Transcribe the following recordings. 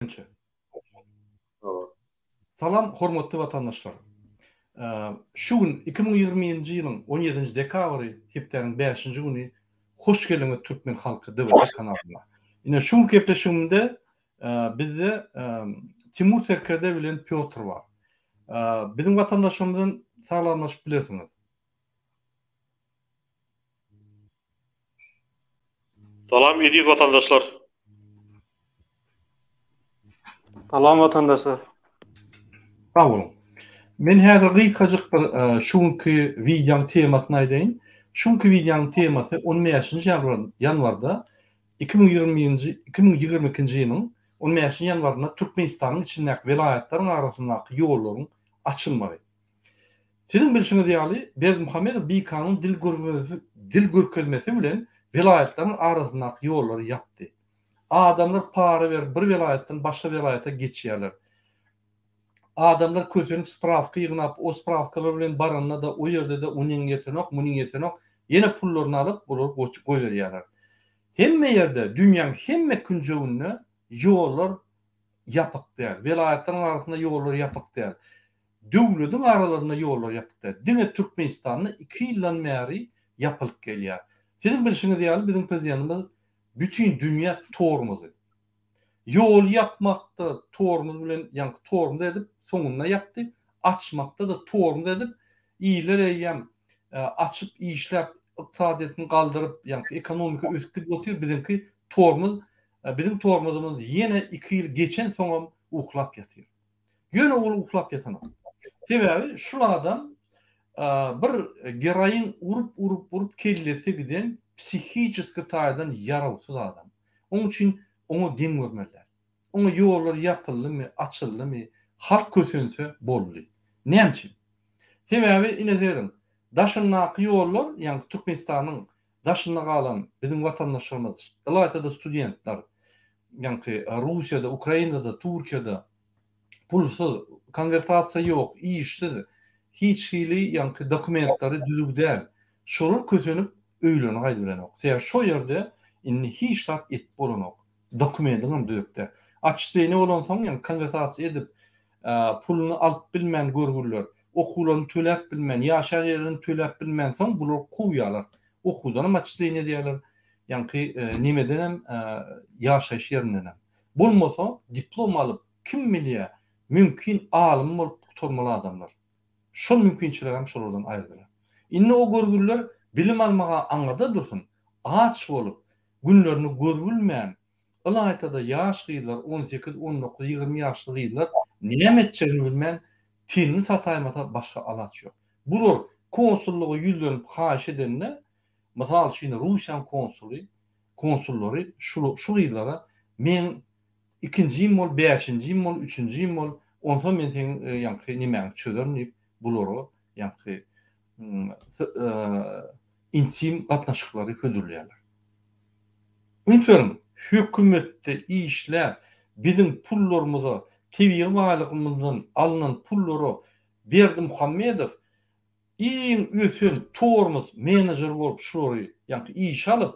Birinji. Salam hormatly watandaşlar. Şu gün 2020-nji ýylyň 17-nji dekabry hepdäniň 5-nji güni hoş geldiňiz Türkmen halky DWT kanalyna. Ine şu günki gepleşigimde bizde Timur Serkerde bilen Pýotr bar. Biziň watandaşlarymyzdan salamlaşyp bilersiňiz. Salam eziz watandaşlar. Salam watandaşlar. Sag boluň. Men häzir gysgajyk bir e, şu günki wideoň temasyny aýdaýyn. Şu günki wideoň temasy 15-nji ýanwarda 2020-nji 2022-nji ýylyň 15-nji ýanwarynda Türkmenistanyň içindäki welaýatlaryň arasyndaky ýollaryň açylmagy. Siziň bilşiňiz ýaly, Berdimuhamedow bikanun dil dil görkezmesi bilen welaýatlaryň arasyndaky ýollary ýapdy. Adamlar para berip bir welaýatdan başga welaýata geçýärler. Adamlar kösenip sprawka ýygnap, o sprawkalar bilen baranda-da o ýerde-de onyň ýetenok, munyň ýetenok, ýene pullaryny alyp olary goýberýärler. Hemme ýerde, dünýäň hemme künjeginde ýollar ýapyk däl. Welaýatlaryň arasynda ýollar ýapyk däl. Döwlediň aralarynda ýollar ýapyk däl. Diňe Türkmenistanda iki ýyldan bäri ýapylyp gelýär. Siziň bilşiňiz ýaly biziň prezidentimiz bütin dünýä tormozy. Ýoly ýapmakda tormoz bilen ýaňky tormoz edip soňunda ýapdy. Açmakda-da tormoz edip iller eýýäm açyp işläp ykdysadyýetini galdyryp ýaňky ekonomika ösüp gidip otyr biziňki tormoz biziň tormozymyz ýene iki ýyl geçen soňam uklap ýatyr. Ýöne ol uklap ýatanok. Sebäbi şul adam bir geroin urup urup urup kellesi giden psihiçeski taýdan ýarawsyz adam. Oň üçin oňa geň görmeli däl. Oňa ýollar ýapyldymy, açyldymy, halk kösense boldy. Näme üçin? Sebäbi ine serediň, daşyndaky ýollar, ýagny Türkmenistanyň daşynda galan biziň watandaşlarymyz, ylaýta-da studentler, ýaňky Russiýada, Ukrainada, Türkiýede pulsuz, konwertasiýa ýok, işsiz, hiç hili ýaňky dokumentleri düzüw däl. Şolar kösenip öýlerine gaýdybilenok. Sebäbi şo ýerde indi hiç zat etip bolanok. Dokumentiňem düzük däl. Otçisleniýe bolansoň ýaňky konwertasiýa edip, puluny alyp bilmän görgüliler, okuwlaryny töläp bilmän, ýaşaýan ýerlerini töläp bilmänsoň bulary kowýarlar. Okuwdanam otçisleniýe edýärler. Ýaňky nemedenem ýaşaýyş ýerindenem. Bolmasa diplom alyp kim bilýä mümkin alym bolup gutarmaly adamlar. Şol mümkinçiligem şolardan aýyrdylar. Indi o görgüliler bilim almaga aňyrda dursun, aç bolup, günlerini görübilmän, ylaýta-da ýaş gyzlar 18, 19, 20 ýaşly gyzlar näme etjegini bilmän tenini sataýmasa başga alaç ýok. Bular konsullyga ýüzlenip haýyş edende Mysal üçin, Russiýanyň konsuly, konsullary şu şu gyzlara meň ikinjim bol, bäşinjim bol, üçünjim bol, onsoň men seň ýaňky nemäňi çözerin diýip, bulara ýaňky intim gatnaşyklary hödürleýärler. Üns beriň, hökümetde işläp, biziň pullarymyza, tebigy baýlygymyzdan alnan pullara Berdimuhamedow Iň ösen tormoz menejer bolup şulary ýaňky işe alyp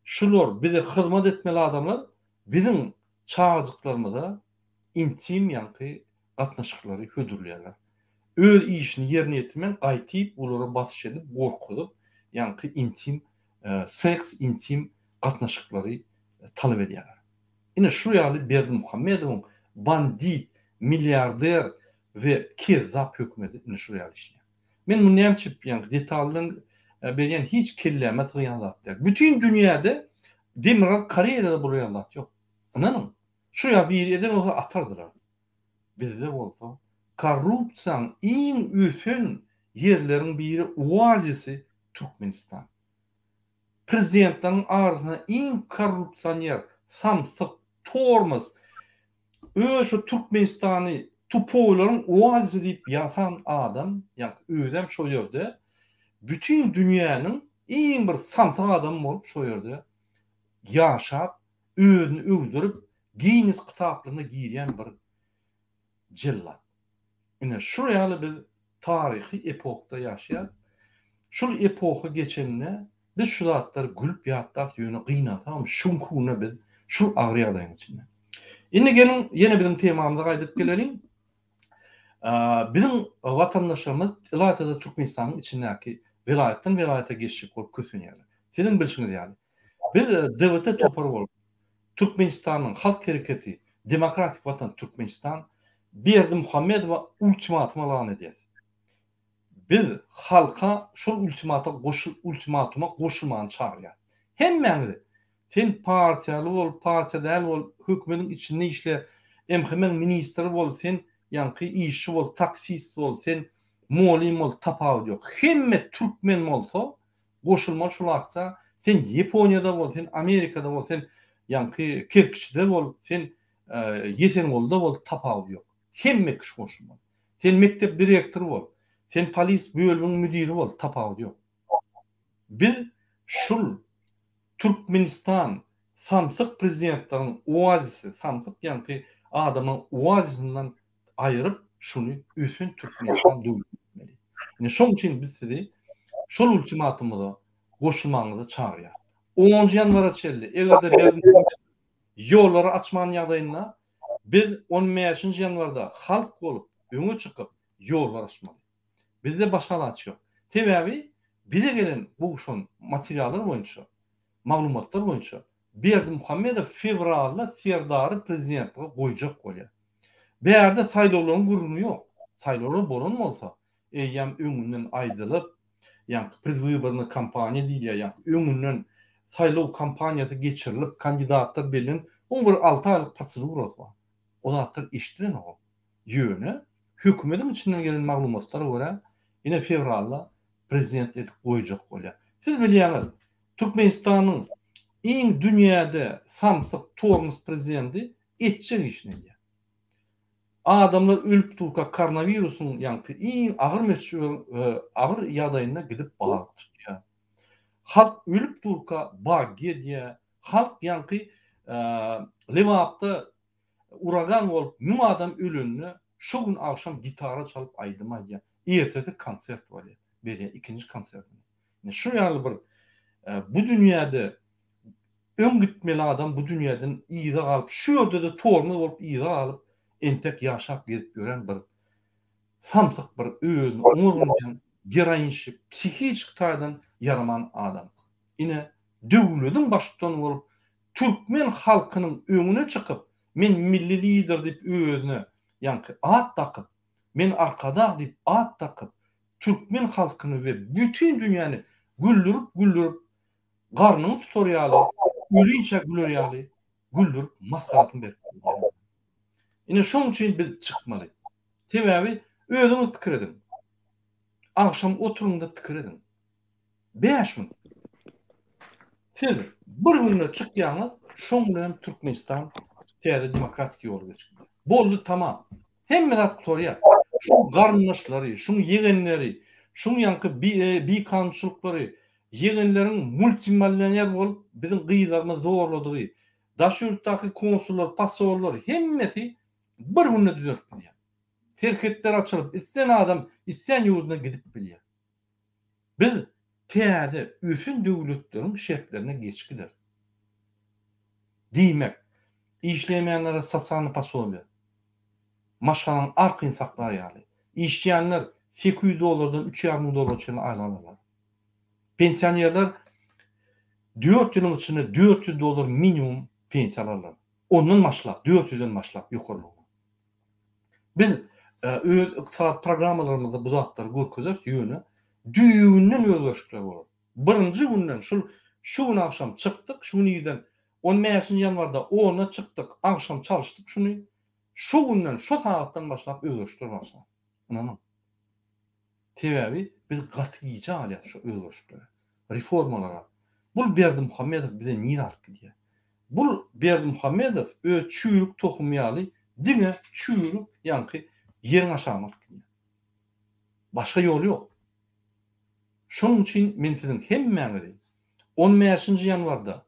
şular bize hyzmat etmeli adamlar biziň çagajyklarymyza intim ýaňky gatnaşyklary hödürleýärler. Öz işini ýerine ýetirmän gaýtyp olara basyş edip gorkuzyp ýaňky intim seks intim gatnaşyklary talap edýärler. Ine şu ýaly Berdimuhamedowyň bandit milliarder we kezzap hökümeti ine şul ýaly işleýär. Men muny näme üçin ýaňky detal bilen berýän hiç kelläme sygýan zat däl. Bütin dünýäde Demirgazyk Koreýada-da bular ýaly zat ýok. Ynanyň. Şu ýaly biri eden bolsa atardylar. Bizde bolsa korrupsiýaň iň ösen ýerleriň biri oazisi Türkmenistan. Prezidentleriň arasynda iň korrupsioner, samsyk, tormoz, öz şu Türkmenistany tupoýlaryň oazisi diýip ýasan adam, ýagny özem şo ýerde bütin dünýäniň iň bir samsyk adamy bolup şo ýerde ýaşap, özüni öwdürip Ginnes kitaplaryna girýän bir jellat. Ine şul ýaly biz taryhy epokda ýaşaýas. Şul epoha geçende biz şu zatlary gülüp ýatlarys ýöne gynansagam şu günki günde biz şul agyr ýagdaýyň içinde. Indi geliň ýene biziň temamyza gaýdyp geleliň. Biziň watandaşlarymyz ylaýta-da Türkmenistanyň içindäki welaýatdan welaýata geçjek bolup kösenýärler. Siziň bilşiňiz ýaly, biz DWT topary bolup, Türkmenistanyň Halk hereketi, Demokratik Watan Türkmenistan Berdimuhamedowa ultimatum yglan edýäs. Biz halka şol ultimata goşul ultimatuma goşulmany çagyrýas. Hemmäňizi! Sen partiýaly bol, partiýa däl bol, hökümediň içinde işle, MHM-iň ministri bol, sen ýaňky işçi bol, taksist bol, sen molym bol, tapawudy ýok. Hemme türkmen bolsa goşulmaly şul aksiýa, sen Ýeponiýada bol, sen Amerikada bol, sen ýaňky Kerkiçde bol, sen Ýesengolda bol, tapawudy ýok. Hemme kişi goşulmaly. Sen mekdep direktory bol, sen polis bölümiň müdiri bol, tapawudy ýok. Biz şul Türkmenistan samsyk prezidentleriň oazisi, samsyk ýaňky adamyň oazisinden aýyryp şuny ösen Türkmenistan döwleti etmeli. Ine şoň üçin biz sizi şol ultimatumyza goşulmagyňyzy çagyrýarys. Onunjy ýanwara çenli eger-de Berdimuhamedow ýollary açman ýagdaýynda biz on bäşinji ýanwarda halk bolup öňe çykyp ýollar açmaly. Bizde başga alaç ýok. Sebäbi bize gelen gowşan materiallar boýunça, maglumatlar boýunça Berdimuhamedow fewralda Serdary prezidentlige goýjak bolýar. Bärde saýlawlaryň gürrüňi ýok. Saýlawlar bolan bolsa, eýýäm öňünden aýdylyp, ýaňky predwybornyý kampaniýa diýilýär, ýaňky öňünden saýlaw kampaniýasy geçirilip, kandidatlar bellenip, oň bir alty aýlyk prosedurasy bar. O zatlar eşidilenok. Ýöne, hökümediň içinden gelen maglumatlara görä, ine fewralda prezident edip goýjak bolýar. Siz bilýäňiz, Türkmenistanyň iň dünýäde samsyk tormos prezidendi etjek işini edýär. Adamlar ölüp durka koronawirusyň ýaňky iň agyr möçber agyr ýagdaýynda gidip balyk tutýar. Halk ölüp durka baggy edýär. Halk ýaňky Lebapda Uragan bolup müň adam ölende şo gün agşam gitara çalyp aýdym aýdýar. Ertesi konsert bolýar. Berýär ikinji konsertini. Ine şu ýaly bir bu dünýäde öň gitmeli adam bu dünýäden yza galyp şu ýerde-de tormoz bolup yza galyp entek ýaşap gezip ýören bir samsyk bir özüni oňarmaýan geroinşik psihiçik taýdan ýaraman adam. Ine döwlediň baştutany bolup Türkmen halkynyň öňüne çykyp, men milli lider diýip özüne ýaňky at dakyp, men Arkadag diýip at dakyp, türkmen halkyny we bütin dünýäni güldürip-güldürip, garnyňy tutar ýaly, ölinçä güler ýaly güldürip masgarasyny berip gidýär. Ine şoň üçin biz çykmaly. Sebäbi özüňiz pikir ediň. Agşam oturyň-da pikir ediň. 5000. Siz bir günde çykýaňyz, şoň bilen Türkmenistan täze demokratik ýola geçip gidýär. Boldy tamam. Hemme zat gutarýar. Şuň garyndaşlary, şuň ýegenleri, şuň ýaňky bikanunçylyklary, ýegenleriň multimillioner bolup biziň gyzlarymyzy zorladygy, daş ýurtdaky konsullar, posollar hemmesi bir günde düzelip gidýär. Serhetler açylyp, islän adam islän ýurduna gidip bilýär. Biz täze ösen döwletleriň şertlerine geç gideris. Diýmek, işlemeýänlere sosialnyý posobiýa, maşgalaňy arkaýyn saklar ýaly, işleýänler 800 dollardan üç ýarym müň dollara çenli aýlyk alarlar. Pensionerler dört ýylyň içinde 400 dollar minimum pensiýa alarlar. Ondan başlap, 400-den başlap ýokarlygyna. Biz öz ykdysady programmalarymyzda bu zatlary görkezeris, ýöne düýbünden özgerişikler bolar. Birinji günden şul şu gün agşam çykdyk, şu gün irden on bäşinji ýanwarda onda çykdyk, agşam çalyşdyk şuny, şu günden, şu sagatdan başlap özgerişikler başlar. Ynanyň. Sebäbi biz gaty gijä galýarys şu özgerişiklere, reformalara. Bul Berdimuhamedow bize nirä alyp gidýär? Bul Berdimuhamedow öz çüýrük tohumy ýaly diňe çüýrük ýaňky ýeriň aşagyna alyp gidýär. Başga ýoly ýok. Şonuň üçin men siziň hemmäňizi on bäşinji ýanwarda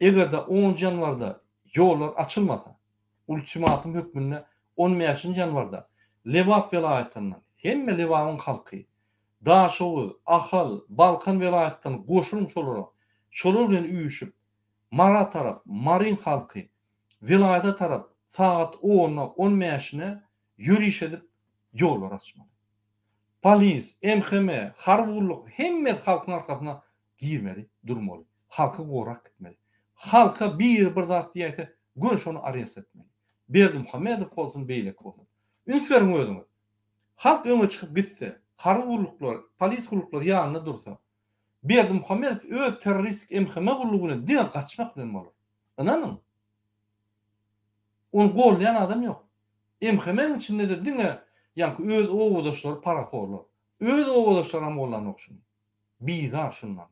eger-de onunjy ýanwarda ýollar açylmasa, ultimatum hökmünde on bäşinji ýanwarda Lebap welaýatyndan hemme Lebabyň halky, Daşoguz, Ahal, Balkan welaýatdan goşulyň şolara, şolar bilen üýşüp Mara tarap, Maryň halky, welaýata tarap. Sagat ona, on bäşine ýöriş edip ýollary açmaly. Polis, MHM, harby gulluk hemmesi halkyň arkasyna girmeli, durmaly. Halky gorap gitmeli. Halka biri bir zat diýäýse, göni şony arest etmeli. Berdimuhamedow bolsun, beýleki bolsun. Üns beriň özüňiz. Halk öňe çykyp gitse, harby gulluklar, polis gulluklary ýanynda dursa, Berdimuhamedow öz terroristik MHM gullugy bilen diňe gaçmak bilen bolar. Ynanyň. Ony goldaýan adam ýok. MHM-iň içinde-de diňe ýaňky öz obadaşlary parahorlar. Öz obadaşlaram goldanok şuny. Bizar şundan.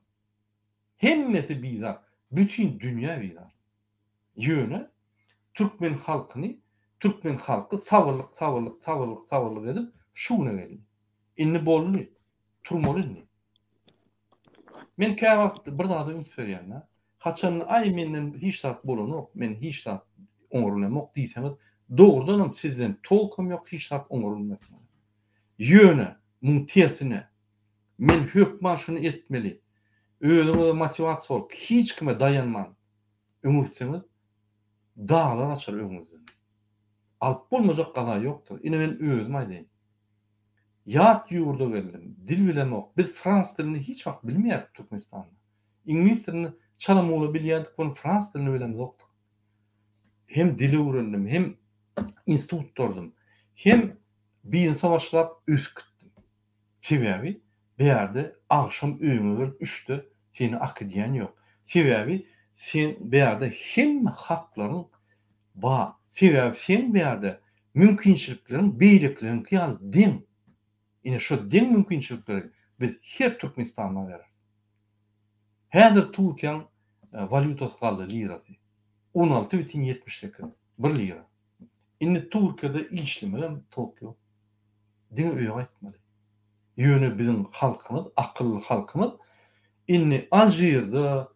Hemmesi bizar. Bütin dünýä bizar. Ýöne türkmen halkyny türkmen halky sabyrlyk sabyrlyk sabyrlyk sabyrlyk edip şu güne geldi. Indi boldy. Turmaly indi. Men käwagt bir zada üns berýän-de. Haçan aý menden hiç zat bolanok, men hiç zat oňarylamok diýseňiz, dogrudanam sizden tolkam ýok, hiç zat oňarylmersiňiz. Ýöne muň tersine men hökman şuny etmeli, özüňize motiwasiýa bolup hiç kime daýanman öňe gitseňiz, daglar açar öňüňizden. Alyp bolmajak gala ýokdur. Ine men özüm aýdaýyn. Ýat ýurda geldim, dil bilemok. Biz frans dilini hiç wagt bilmeýärdik Türkmenistanda. Iňlis dilini çala-mula bilýärdik, ony frans dilini bilemzokdyk. Hem dil öwrendim, hem institut gutardym, hem biznese başlap ösüp gitdim. Sebäbi bärde agşam öýüňe gelip üçde seni akidýän ýok. Sebäbi sen bärde hemme haklaryň bar. Sebäbi seň bärde mümkinçilikleriň beýlekileriňki ýaly deň. Ine şo deň mümkinçilikleri biz her türkmenistanla bereris. Häzir Türkiýäň walýutasy galdy lirasy. 16 bitin 78 bir lira. Indi Türkiýede işlemegem tok ýok. Diňe öýe gaýtmaly. Ýöne biziň halkymyz, akylly halkymyz indi Alžirde,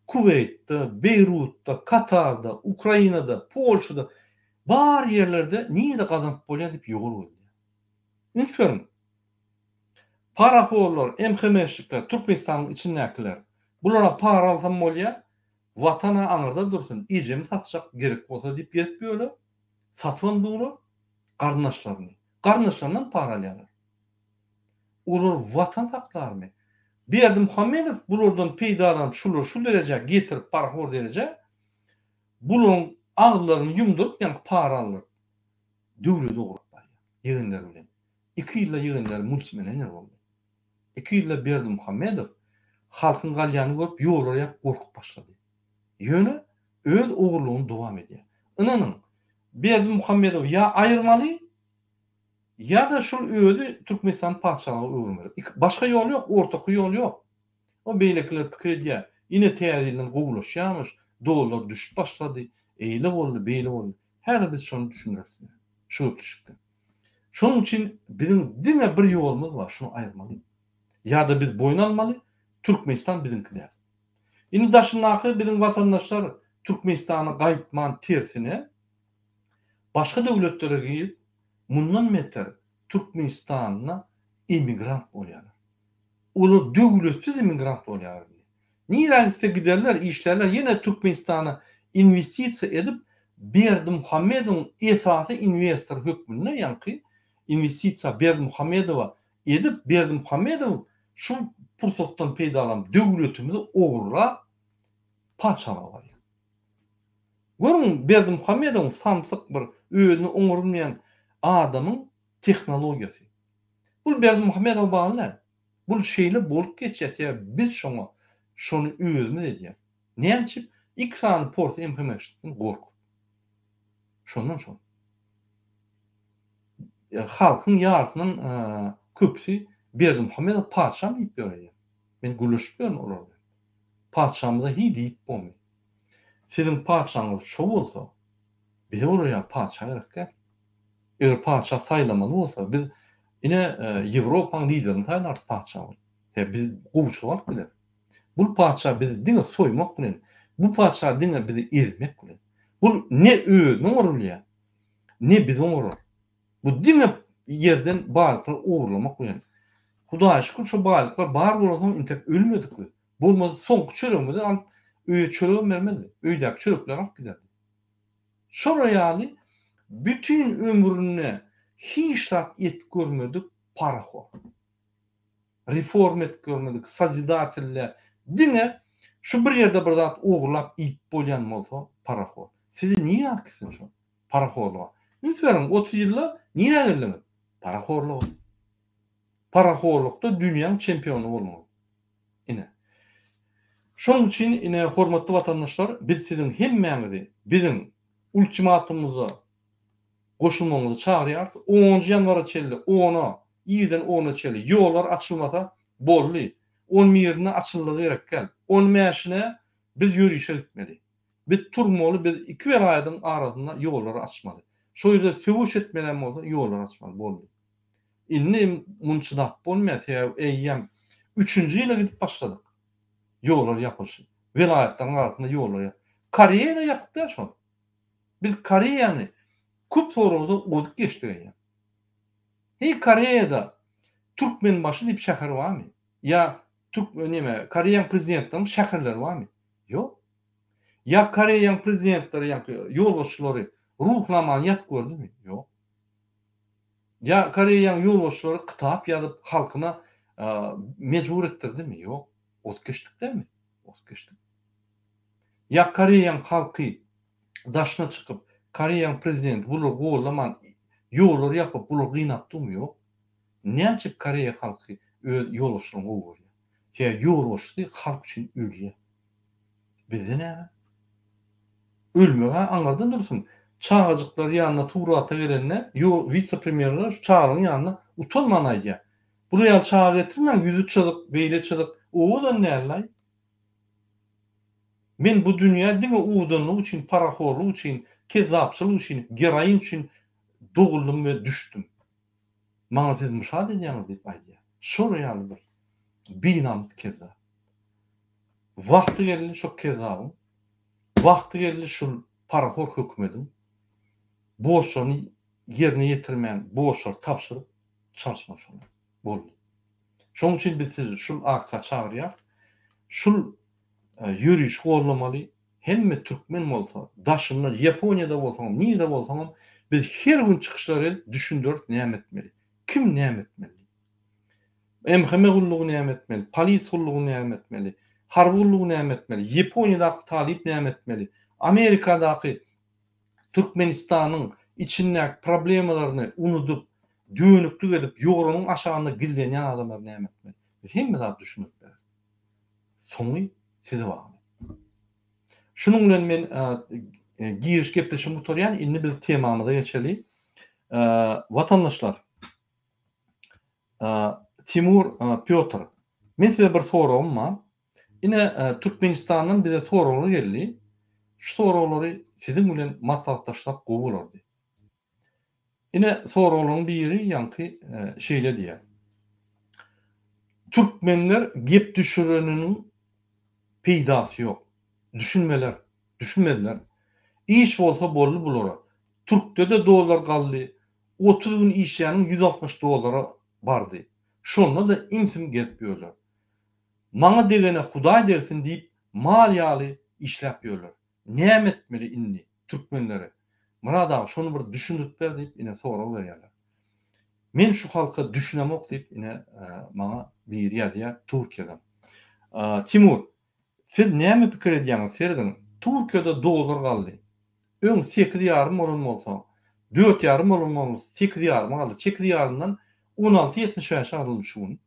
Kuweýtde, Beýrutda, Katarda, Ukrainada, Polşada bar ýerlerde nirede gazanyp bolýar diýip ýol gözleýär. Üns beriň. Parahorlar, MHM-şikler, Türkmenistanyň içindäkiler. Bulara para alsam bolýar, Watan-a aňyrda dursun, ejemi satjak gerek bolsa diýip gezip ýörler. Satybam durlar garyndaşlaryny. Garyndaşlaryndan para alýarlar. Olar Watan saklarmy? Berdimuhamedow bulardan peýdalanyp şulary şu derejä getirip parahor derejä bularyň agyzlaryny ýumduryp ýaňky para aldyryp döwleti ogurlap barýar ýegenleri bilen. Iki ýylda ýegenleri multimillioner boldy. Iki ýylda Berdimuhamedow halkyň galýanyny görüp ýollary ýapyp gorkup başlady. Ýöne öz ogurlygyny dowam edýär. Ynanyň Berdimuhamedowy ýa aýyrmaly Ýa-da şul özi Türkmenistany patyşalyga öwürmeli. Iki, başga ýol ýok, ortaky ýol ýok. O beýlekiler pikir edýär, ine täze ýyldan gowulaşýarmyş, dollar düşüp başlady, eýle boldy, beýle boldy. Häzir biz şony düşündireris size, şu gepleşikde. Şonuň üçin biziň diňe bir ýolumyz bar, şuny aýyrmaly. Ýa-da biz boýun almaly, Türkmenistan biziňki däl. Indi daşyndaky biziň watandaşlar Türkmenistana gaýtman tersine, başga döwletlere girip, mundan beter Türkmenistanda emigrant bolýarlar. Olar döwletsiz emigrant bolýarlar indi. Nirä gitse giderler, işlärler, ýene Türkmenistana inwestisiýa edip, Berdimuhamedowyň esasy inwestory hökmünde ýaňky inwestisiýa Berdimuhamedowa edip, Berdimuhamedow şu pursatdan peýdalanyp döwletimizi ogurlap patyşalyga barýar. Görüň Berdimuhamedowyň samsyk bir özüni oňarylmaýan adamyň tehnologiýasy. Bul Berdimuhamedowa bagly däl. Bul şeýle bolup geçýär sebäbi biz şoňa şony özümiz edýäs. Näme üçin? Iki sany porsy MHM-şden gorkup. Şondan şol. Halkyň ýarysyndan köpüsi Berdimuhamedow patyşam diýip ýörýär. Men gürleşip ýörün olar bilen. Patyşamyza hiý diýip bolmy. Siziň patyşaňyz şo bolsa, bize olar ýaly patyşa gerek däl. Eger patyşa saýlamaly bolsa, biz ine Ýewropaň liderini saýlarys patyşa bolup. Sebäbi biz gowuçylyk alyp gideris. Bul patyşa bizi diňe soýmak bilen, bu patyşa diňe bizi ezmek bilen. Bul ne özüni oňarylýar, ne bizi oňarar. Bu diňe ýerden baýlyklary ogurlamak bilen. Hudaýa şükür şo baýlyklar bar bolansoň intek ölmedik biz. Bolmasa soňky çöregimizi alyp öýe çöregem bermezdi. Öýdäki çörekleri alyp giderdi. Şolar ýaly bütin ömründe hiç zat edip görmedik parahor. Reforma edip görmedik, sozidateller diňe şu bir ýerde bir zat ogurlap iýip bolýan bolsa parahor. Sizi nirä alyp gitsin şol parahorlyga? Üns beriň 30 ýylda nirä geldiňiz? Parahorlyga. Parahorlukda dünýäň çempiony bolduňyz. Ine. Şonuň üçin ine hormatly watandaşlar biz siziň hemmäňizi biziň ultimatumymyza goşulmagyňyzy çagyrýarys. Onunjy ýanwara çenli ona, irden ona çenli ýollar açylmasa boldy. On birine açyldygy gerek däl. On bäşine biz ýörişe gitmeli. Biz turmaly biz iki welaýadyň arasynda ýollary açmaly. Şo ýerde söweş etmelem bolsa ýollary açmaly boldy. Indi muny çydap bolmaýar, sebäbi eýýäm üçünji ýyla gidip başladyk. Ýollar ýapylyşy. Welaýatlaryň arasynda ýollar ýapyk. Koreýada ýapyk däl şol. Biz Koreýany köp soragda ozup geçdik eýýäm. Heý Koreýada Türkmenbaşy diýip şäher barmy? Ýa türk neme Koreýaň prezidentleriniň şäherleri barmy? Ýok. Ýa Koreýaň prezidentleri ýaňky ýolbaşçylary Ruhnamany ýazyp gördümi? Ýok. Ýa Koreýaň ýolbaşçylary kitap ýazyp halkyna mejbur etdirdimi? Ýok. Ozup geçdik dälmi? Ozup geçdik. Ýa Koreýaň halky daşyna çykyp Koreýaň prezidenti bulary gollaman ýollary ýapyp bulary gynap durmy? Ýok. Näme üçin Koreýa halky öz ýolbaşçylaryny gowy görýär? Sebäbi ýolbaşçysy halk üçin ölýär. Bizde näme? Ölmek-ä aňyrda dursun, çagajyklar ýanyna surata gelende, ýo, wise-premýerler şu çagalaryň ýanynda utanman aýdýar. Bular ýaly çaga getirmäň, ýüzi çyzyk, beýle çyzyk, owadan däl-laý. Men bu dünýä diňe owadanlyk üçin, parahorlyk üçin, kezzapçylyk üçin, geroin üçin doguldym we düşdüm. Maňa siz myşat edýäňiz diýip aýdýar. Şol ýaly bir binamys kezzap. Wagty geldi şo kezzabyň, wagty geldi şul parahor hökümediň borçlaryny ýerine ýetirmän borçlary tabşyryp çalyşmaly şony. Boldy. Şonuň üçin biz sizi şul aksiýa çagyrýarys. Şul ýörişi gollamaly. Hemme türkmen bolsa, daşynda Ýaponiýada bolsaňam, nirde bolsaňam biz her gün çykyşlar edip düşündiris näme etmeli. Kim näme etmeli. MHM gullugy näme etmeli, polis gullugy näme etmeli, harby gullugy näme etmeli, Ýaponiýadaky talyp näme etmeli, Amerikadaky Türkmenistanyň içindäki problemalaryny unudyp, dönüklik edip, ýorganyň aşagynda gizlenýän adamlar näme etmeli? Biz hemme zady düşündirip bereris. Soňy size bagly. Şunuň bilen men giriş gepleşigimi gutarýan, indi biz temamyza geçeli. Watandaşlar, Timur, Pýotr, men size bir soragym bar. Ine, Türkmenistandan bize soraglar geldi. Şu soraglary siziň bilen maslahatlaşsak gowy bolardy. Ine, soraglaryň biri ýaňky şeýle diýýär. Türkmenler gep düşüreniniň peýdasy ýok. Düşünmeler, düşünmezler. Iş bolsa boldy bulara. Türkde-de dollar galdy, 30 gün işläniň 160 dollara bardy. Şonda-da im-sim gezip ýörler. Maňa degene Hudaý degsin diýip mal ýaly işläp ýörler. Näme etmeli indi türkmenlere? Myrat aga şony bir düşündirip ber diýip ine sorag berýärler. Men şu halka düşünemok diýip ine maňa biri ýazýar Türkiýeden. Timur siz näme pikir edýäňiz serediň Türkiýede dollar galdy. Öň sekiz ýarym bolan bolsa, dört ýarym bolan bolsa sekiz ýaryma galdy. Sekiz ýarymdan on alty ýetmiş bäşe galdy şu gün.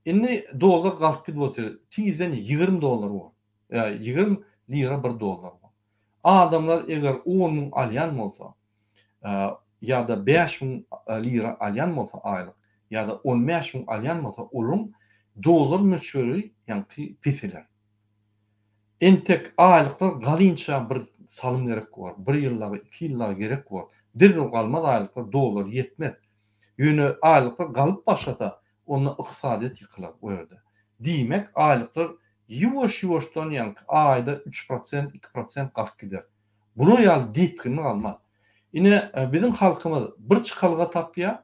Indi dollar galyp gidip otyr. Tizden 20 dollar bor. Ýa 20 lira bir dollar bor. Adamlar eger 10 müň alýan bolsa, ýa-da 5 müň lira alýan bolsa aýlyk, ýa-da 15 müň alýan bolsa, olaryň dollar möçberi ýaňky peseler. Entek aýlyklar galynça bir salym gerek bor. Bir ýyl dagy, iki ýyl dagy gerek bor. Derrew galmaz aýlyklar, dollar ýetmez. Ýöne aýlyklar galyp başlasa, onda ykdysadyýet ýykylar o ýerde. Diýmek, aýlyklar ýuwaş-ýuwaşdan ýaňky aýda üç prosent, iki prosent galyp gider. Bular ýaly depginli galmaz. Ine, biziň halkymyz bir çykalga tapýar,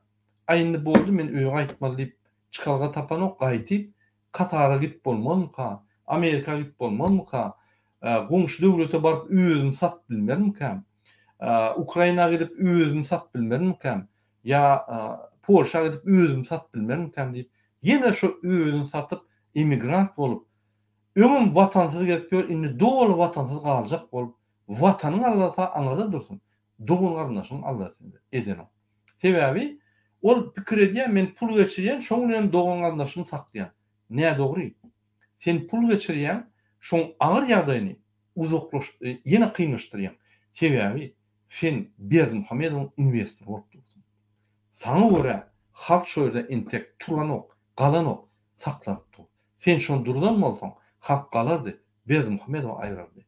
aý indi boldy, men öýe gaýtmaly diýip çykalga tapanok, gaýtyp Katara gidip bolmazmyka, Amerika gidip bolmazmyka, goňşy döwlete baryp özümi satyp bilmermikäm? Ukraina gidip özümi satyp bilmerinmikäm? Ýa Polşa gidip özümi satyp bilmerinmikäm diýip, ýene şo özüni satyp emigrant bolup, öňem watansyz gezip ýör, indi doly watansyz galjak bolup, watanyň aladasy aňyrda dursun, dogan-garyndaşyň aladasyny edenok. Sebäbi ol pikir edýär, men pul geçirýän, şoň bilen dogan-garyndaşymy saklaýan. Nädogry. Sen pul geçirýäň, şoň agyr ýagdaýyny uzaklaş ýene kynlaşdyrýaň. Sebäbi sen Berdimuhamedowyň inwestory bolup dursuň. Saňa görä halk şo ýerde entek turanok, galanok, saklanyp dur. Sen şony durzan bolsaň, halk galardy, Berdimuhamedowy aýyrardy.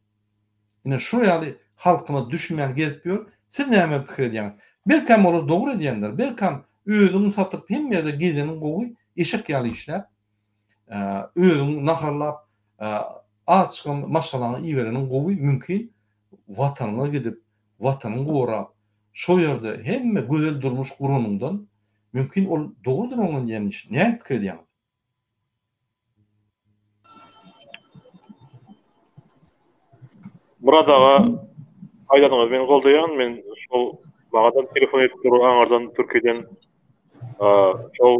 Ine şu ýaly halkymyz düşünmän gezip ýör. Siz näme pikir edýäňiz? Belkäm olar dogry edýändir. Belkäm özüňi satyp hemme ýerde gezeniň gowy, eşek ýaly işläp, özüňi naharlap, azjygam maşgalaňa ibereniň gowy, mümkin watanyňa gidip, watanyňy gorap, şo ýerde hemme gözel durmuş guranyňdan, mümkin ol dogrudyr oňa diýen işi. Näme pikir edýäňiz? Myrat aga aýdanyňyzy men goldaýan men şol maňadam telefon edip dur aňardan Türkiýeden şol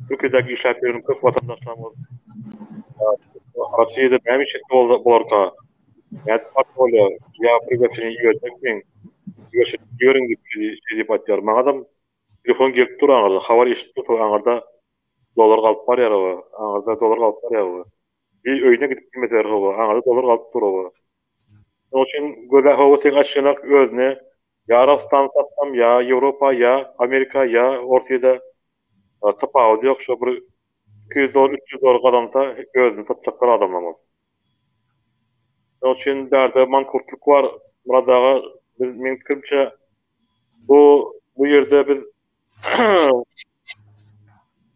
Türkiýedäki işläp ýören köp watandaşlarymyz Rossiýada näme iş etse bolarka nädip barsa bolýar ýa priglasiýa iberjekmiň iberiň diýip şeý diýip aýtýar maňadam telefon gelip dur aňardan habar eşidip dur aňarda Dollar galyp barýar oba. Aňyrda dollar galyp barýar oba. Bir öýüne gidip bilmeseler oba. Aňyrda dollar galyp dur oba. Şonuň üçin gözä howa seň aşynak özüne ýa Arabystany satsam ýa Ýewropa ýa Amerika ýa Orsyýada tapawudy ýok şo bir 200 dollar 300 dollar gazansa özüni satjaklar adamlar. Şonuň üçin bärde mankurtlyk bar Myrat aga biz meň pikirimçe bu bu ýerde biz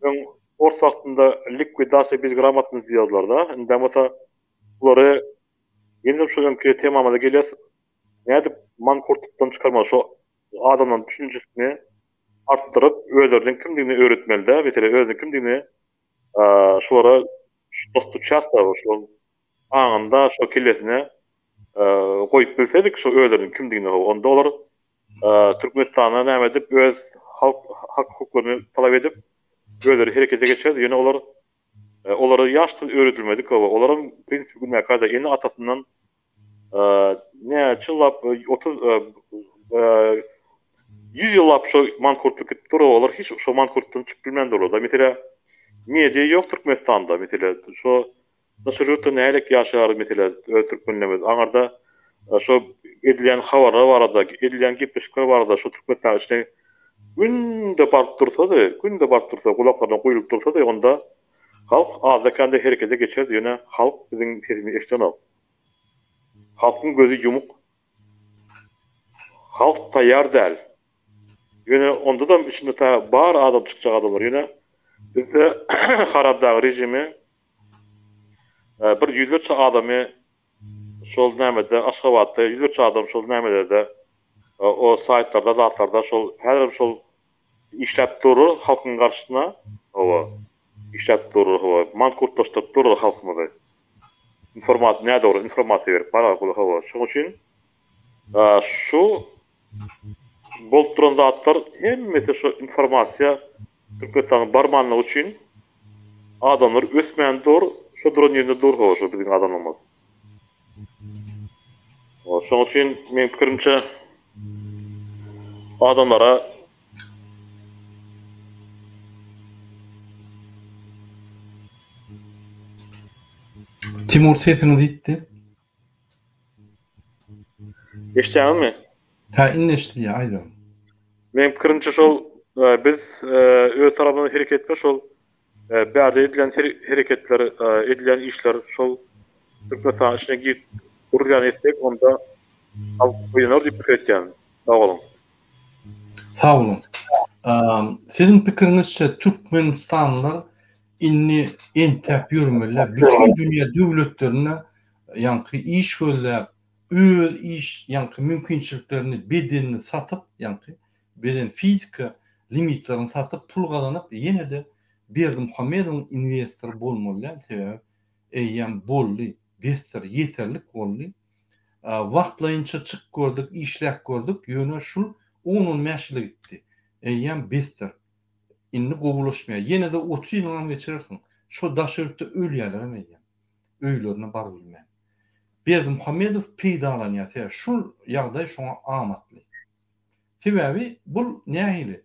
Öň ors wagtynda likwidasiýa bezgramotny diýýärler-da. Indi bolsa bulary ýene şu öňki temamyza gelýäs. Nädip mankurtlykdan çykarmaly şu adamlaryň düşünjesini artdyryp, özleriniň kimdigini öwretmeli-dä. Meselem, özüniň kimdigini şulara dostuçýas-da, şolaryň aňynda, şo kellesine goýup bilsedik şu özleriniň kimdigini, onda olar Türkmenistanda näme edip öz halk hak hukuklaryny talap edip özleri herekete geçer ýöne olar olara ýaşdan öwredilmedik oba olaram prinsipi günäkärde ene atasyndan näçe ýyllap 30 100 ýyllap şo mankurtlyk gidip dur olar hiç şo mankurtdan çykyp bilmän durlar da meselä media ýok Türkmenistanda meselä şo Daşary ýurtda nähilek ýaşaýar mesele öz türkmenlerimiz aňarda şo edilýän habarlar barada edilýän gepleşikler barada şo Türkmenistanyň içine günde baryp dursady günde baryp dursa gulaklaryna guýulyp dursady onda halk azda kände herekete geçerdi ýöne halk biziň sesimizi eşidenok halkyň gözi ýumuk halk taýýar däl ýöne ondadam içinde ta bar adam çykjak adamlar ýöne bizde harabdag režimi Bir ýüzlerçe adamy şol nämede Aşgabatda ýüzlerçe adam şol nämelerde o saýtlarda zatlarda şol häzirem şol işläp durur halkyň garşysyna hawa işläp durur hawa mankurtlaşdyryp durur halkymyzy informasiýa nädogry informasiýa berip bar hawa şoň üçin şu bolup duran zatlar hemmesi şu informasiýa Türkmenistanyň barmanlygy üçin adamlar ösmän dur, şo duran ýerinde dur ho şo biziň adamlarymyz. Şoň üçin meň pikirimçe adamlara Timur sesiňiz ýitdi. Eşitýäňizmi? Hä, indi eşidilýär, aýdyň. Meň pikirimçe şol biz öz tarapymyzdan hereket etmek şol bärde edilýän hereketler, edilýän işler şol Türkmenistanyň içine girip gurulýan etsek onda halk oýanar diýip pikir etýän. Sag boluň. Sag boluň. Siziň pikiriňizçe türkmenistanlylar indi entäp ýörmeliler. Bütin dünýä döwletlerinde ýaňky iş gözläp, öz iş ýaňky mümkinçiliklerini, bedenini satyp, ýaňky beden fizika limitlerini satyp pul gazanyp ýene-de Berdimuhamedowyň inwestory bolmaly däl, sebäbi eýýäm boldy, besdir, ýeterlik boldy. Wagtlaýynça çykyp gördük, işläp gördük, ýöne şul on-on bäş ýyla gitdi. Eýýäm besdir. Indi gowulaşmaýar. Ýene-de 30 ýylyňam geçirersiň. Şo daşary ýurtda ölýärlerem eýýäm. Öýlerine barybilmän. Berdimuhamedow peýdalanýar. Sebäbi şul ýagdaý şoňa amatly. Sebäbi bul nähili?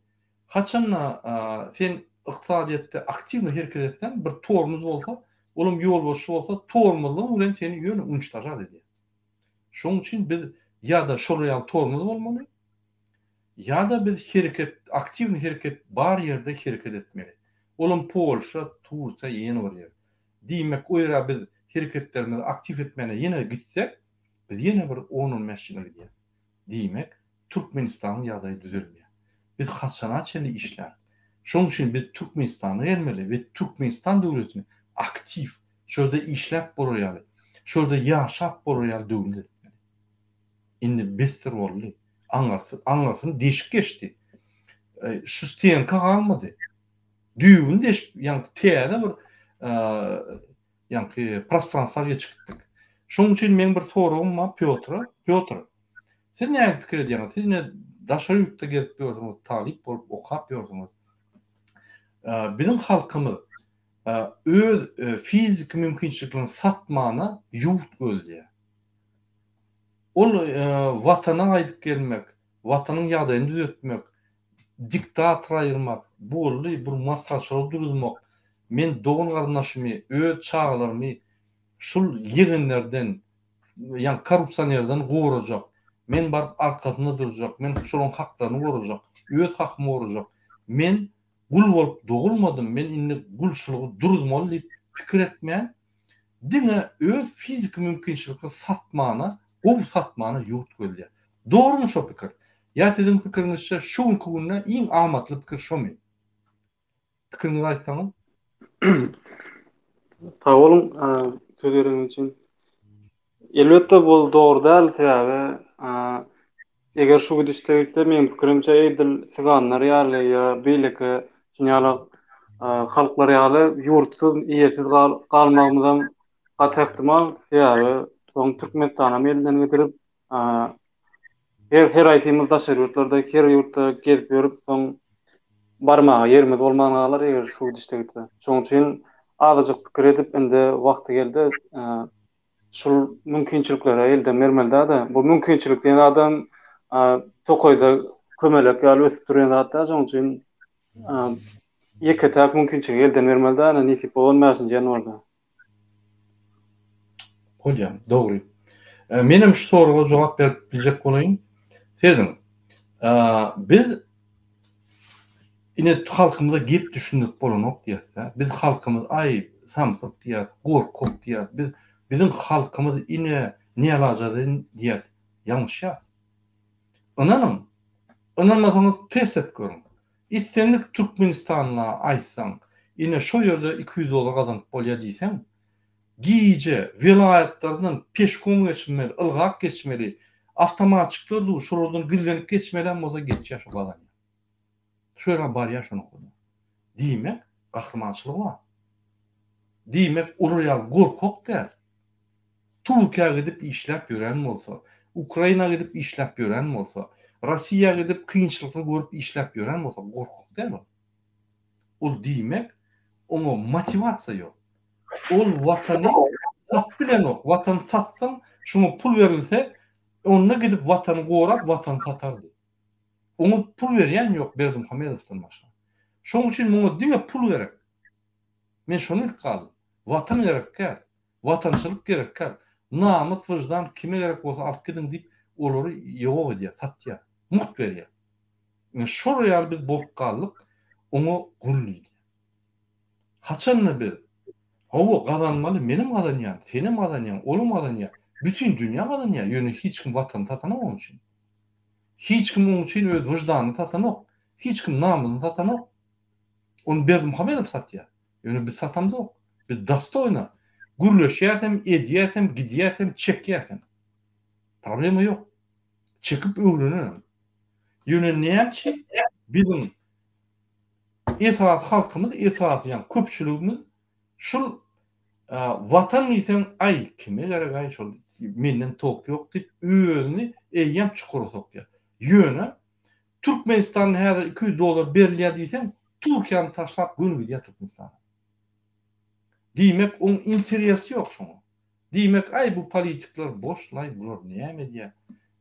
Haçanda sen ykdysadyýetde aktiwno hereket etseň, bir tormuz bolsa, olam ýolbaşçy bolsa, tormuzlygyň bilen seni ýöne unçtažat edýär. Şonuň üçin biz ýa-da şolar ýaly tormuz bolmaly, ýa-da biz hereket, aktiwnyý hereket bar ýerde hereket etmeli. Olam Polşa, Tursiýa ýene bir ýer. Diýmek, o ýere biz hereketlerimizi aktiw etmäne ýene gitsek, biz ýene bir on-on bäş ýyla gidýäs. Diýmek, Türkmenistanyň ýagdaýy düzelmeýär. Biz haçana çenli işläris? Şonuň üçin biz Türkmenistana gelmeli we Türkmenistan döwletini aktiw, şo ýerde işläp bolar ýaly, şo ýerde ýaşap bolar ýaly döwlet etmeli. Indi besdir boldy. Aňyrsy, aňyrsyny deşip geçdi. Şu stenka galmady. Düýbüni deşip, ýaňky täze bir ýaňky prostranstwa geçip gitdik. Şonuň üçin meň bir soragym bar Pýotra. Pýotr, siz näme pikir edýäňiz? Siz ine daşary ýurtda gezip ýörsüňiz, talyp bolup okap ýörsüňiz. Biziň halkymyz öz fiziki mümkinçiliklerini satmana ýurt gözleýär. Ol watana gaýdyp gelmek, watanyň ýagdaýyny düzetmek, diktator aýyrmak, boldy bir masgarçylygy duruzmak, men dogan-garyndaşymy, öz çagalarymy şul ýegenlerden, ýagny korrupsionerden gorajak, men baryp arkasynda durjak, men şolaryň haklaryny gorajak, öz hakymy gorajak, men gul bolup dogulmadym, men indi gulçulygy duruzmaly diýip pikir etmän, diňe öz fiziki mümkinçilikini satmana, gowy satmana ýurt gözleýär. Dogrumy şo pikir? Ýa siziň pikiriňizçe şu günki günde iň amatly pikir şomy? Pikiriňizi aýtsaňyz. Sag boluň söz bereniňiz üçin. Elbetde bu dogry däl, sebäbi eger şu gidişde gitse meň pikirimçe edil siganlar ýaly ýa beýleki şuny ýaly halklar ýaly ýurtsuz, eýesiz galmagymyzam gaty ähtimal. Sebäbi soň Türkmenistanam elden gidirip, Her her aýsymyz daşary ýurtlarda, her ýurtda gezip ýörüp, soň barmaga ýerimiz bolman galar eger şu gidişde gitse. Şonuň üçin azajyk pikir edip, indi wagty geldi, şul mümkinçiliklere elden bermeli däl-de. Bu mümkinçilik diýen zadam tokaýda kömelek ýaly ösüp durýan zat däl, şonuň üçin ýeke-täk mümkinçiligi elden bermeli däl, nesip bolan bäşinji ýanwarda. Bolýar, dogry. Menem şu soraga jogap berip biljek bolaýyn. Serediň, biz ine halkymyza gep düşündirip bolanok diýýäs-dä. Biz halkymyz aý samsyk diýýäs, gorkak diýýäs. Biz biziň halkymyz ine nälajadan diýýäs. Ýalňyşýas. Ynanyň, ynanmasaňyz test edip görüň. Islendik türkmenistanla aýtsaň, ine şo ýerde 200 dollar gazanyp bolýa diýseň, gije welaýatlardan peşkom geçmeli, ylgap geçmeli, awtomatçikler dur, şolardan gizlenip geçmelem bolsa geçýär şo gazanýar. Şo ýere barýar şo nokada. Diýmek, gahrymançylyk bar. Diýmek, olar ýaly gorkak däl. Türkiýä gidip işläp ýören bolsa, Ukraina gidip işläp ýören bolsa, Rossiýa gidip kynçylykly görüp işläp ýören bolsa gorkak däl ol. Ol diýmek oňa motiwasiýa ýok. Ol watany satyp bilenok. Watany satsaň şoňa pul berilse onda gidip watany gorap watany satardy. Oňa pul berýän ýok Berdimuhamedowdan başga. Şoň üçin muňa diňe pul gerek. Men şony bilip galdym. Watan gerek däl. Watançylyk gerekkäl. Namys wyždan kime gerek bolsa alyp gidiň diýip olary ýok edýär, satýar. Mugt berýär. Ine şol ýaly biz bolup galdyk, oňa gul diýilýär. Haçanda biz hawa gazanmaly menem gazanýan, senem gazanýaň, olam gazanýar, bütin dünýä gazanýar, ýöne hiç kim watanyny satanok onuň üçin. Hiç kim onuň üçin öz wyždanyny satanok, hiç kim namysyny satanok. Ony Berdimuhamedow satýar. Ýöne biz satamzok. Biz dostoýna gürleşýäsem, edýäsem, gidýäsem, çekýäsem. Problema ýok. Çekip öwrenenem. Ýöne näme üçin biziň esasy halkymyz, esasy ýagny köpçüligimiz şul. Watan diýseň, aý, kime gerek-aý şol, menden tok ýok diýip, özüni eýýäm çukura sokýar. Ýöne Türkmenistanda häzir 200 dollar berilýär diýseň, Türkiýäni taşlap göni gidýär Türkmenistana. Diýmek, oň interesi ýok şoňa. Diýmek, aý bu politikler boş-laý, bular näme edýär?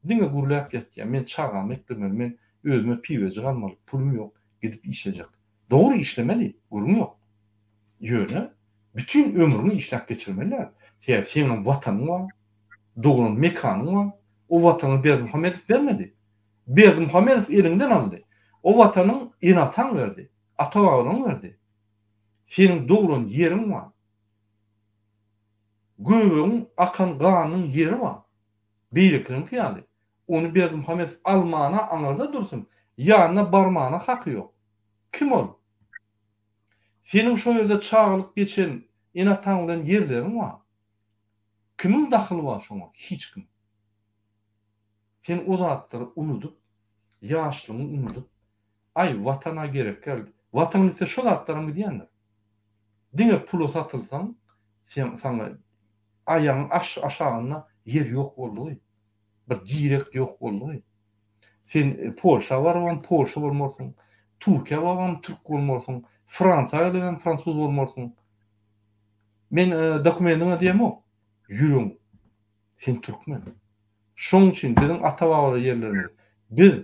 Diňe gürläp ýatýar. Men çagamy eklemeli, men özüme piwejik almaly, pulum ýok, gidip işlejek. Dogry işlemeli, gürrüň ýok. Ýöne bütin ömrüňi işläp geçirmeli däl. Sebäbi seňem watanyň bar, doglan mekanyň bar. O watany Berdimuhamedow bermedi. Berdimuhamedow eliňden aldy. O watanyň ene-ataň berdi, ata-babalaryň berdi. Seniň doglan ýeriň bar. Göbegiň akan ganynyň ýeri bar. Beýlekileriňki ýaly. Ony Berdimuhamedow almana aňyrda dursun, ýanyna barmana haky ýok. Kim ol? Seniň şo ýerde çagalyk geçen ene-ataň bilen ýerleriň bar. Kimiň dahyly bar şoňa? Hiç kimiň. Sen o zatlary unudyp, ýaşlygyňy unudyp, aý, Watan-a gerek däl. Watan gitse şo zatlaram gidýändir. Diňe pula satylsaň, sen saňa aýagyň aşagynda ýer ýok boldugy. Bir direk ýok boldugy. Sen Polşa barybam polşa bolmarsyň, Türkiýä barybam türk bolmarsyň, Fransiýa gelibem fransuz bolmarsyň. Men dokumendiňe diýemok, ýüregiň. Sen türkmen. Şoň üçin biziň ata-babalar ýerlerimiz biz